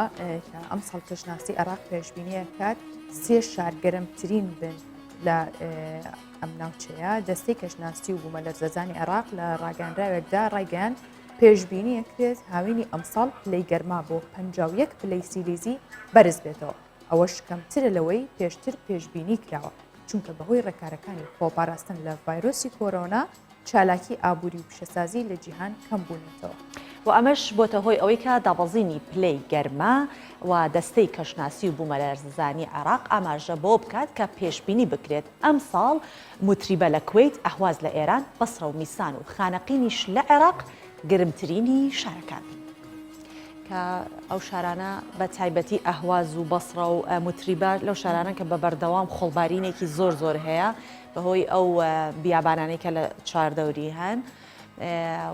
کە ئەمساڵ کەشناسی عێراق پێشبینی ئەکات سێ شار گەرمترین بن لە ئەم ناوچەیە، دەستەی کەشناسی و بوومەلەرزەزانی عێراق لە ڕاگەیاندراوێکدا ڕایگەیاند، پێشبینی ئەکرێت هاوینی ئەمساڵ پلەی گەرما بۆ 51 پلەی سیلیزی بەرز بێتەوە، ئەوەش کەمترە لەوەی پێشتر پێشبینی کراوە، چونکە بەهۆی ڕێکارەکانی خۆپاراستن لە ڤایرۆسی کۆرۆنا چالاکی ئابووری و پیشەسازی لە جیهان کەم بوونەتەوە. و ئەمەش بۆتە هۆی ئەوەی کە دابەزینی پلەی گەرما و دەستەی کەشناسی و بوومەلەرزەزانی عێراق ئاماژە بەوە بکات کە پێشبینی بکرێت ئەمساڵ موتریبە لە کوەیت، ئەهواز لە ئێران، بەسرە و میسان و خانەقینیش لە عێراق گرمترینی شارەکان بن. کە ئەو شارانە بە تایبەتی ئەهواز و بەسڕە و موتریبە لەو شارانە کە بە بەردەوام خۆڵبارینێکی زۆر زۆر هەیە بەهۆی ئەو بیابانانەی کە لە چواردەوری هەن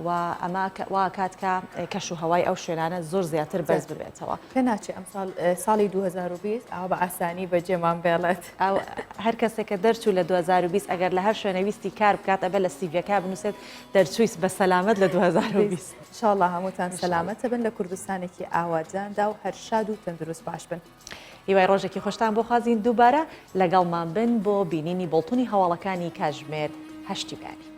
و ئەمە وا کات کە کەش و هەوای ئەو شوێنانە زۆر زیاتر بەرز ببێتەوە. پێ ناچێ ئەمساڵ ساڵی 2020 ئاوا بە ئاسانی بەجێمان بێڵێت. هەر کەسێک کە دەرچوو لە 2020 ئەگەر لە هەر شوێنە ویستی کار بکات ئەبێ لە سیڤیەکە بنووسێت دەرچوویس بە سەلامەت لە 2020. ان شاء اللە هەمووتان سەلامەتە بن لە کوردستانێکی ئاواداندا و هەر شاد و تەندروست باش بن. هیوای ڕۆژێکی خۆشتان بۆ خوازین دووبارە لەگەڵمان بن بۆ بینینی بۆڵتونی هەواڵەکانی کاتژمێر هەشتی بەیانی.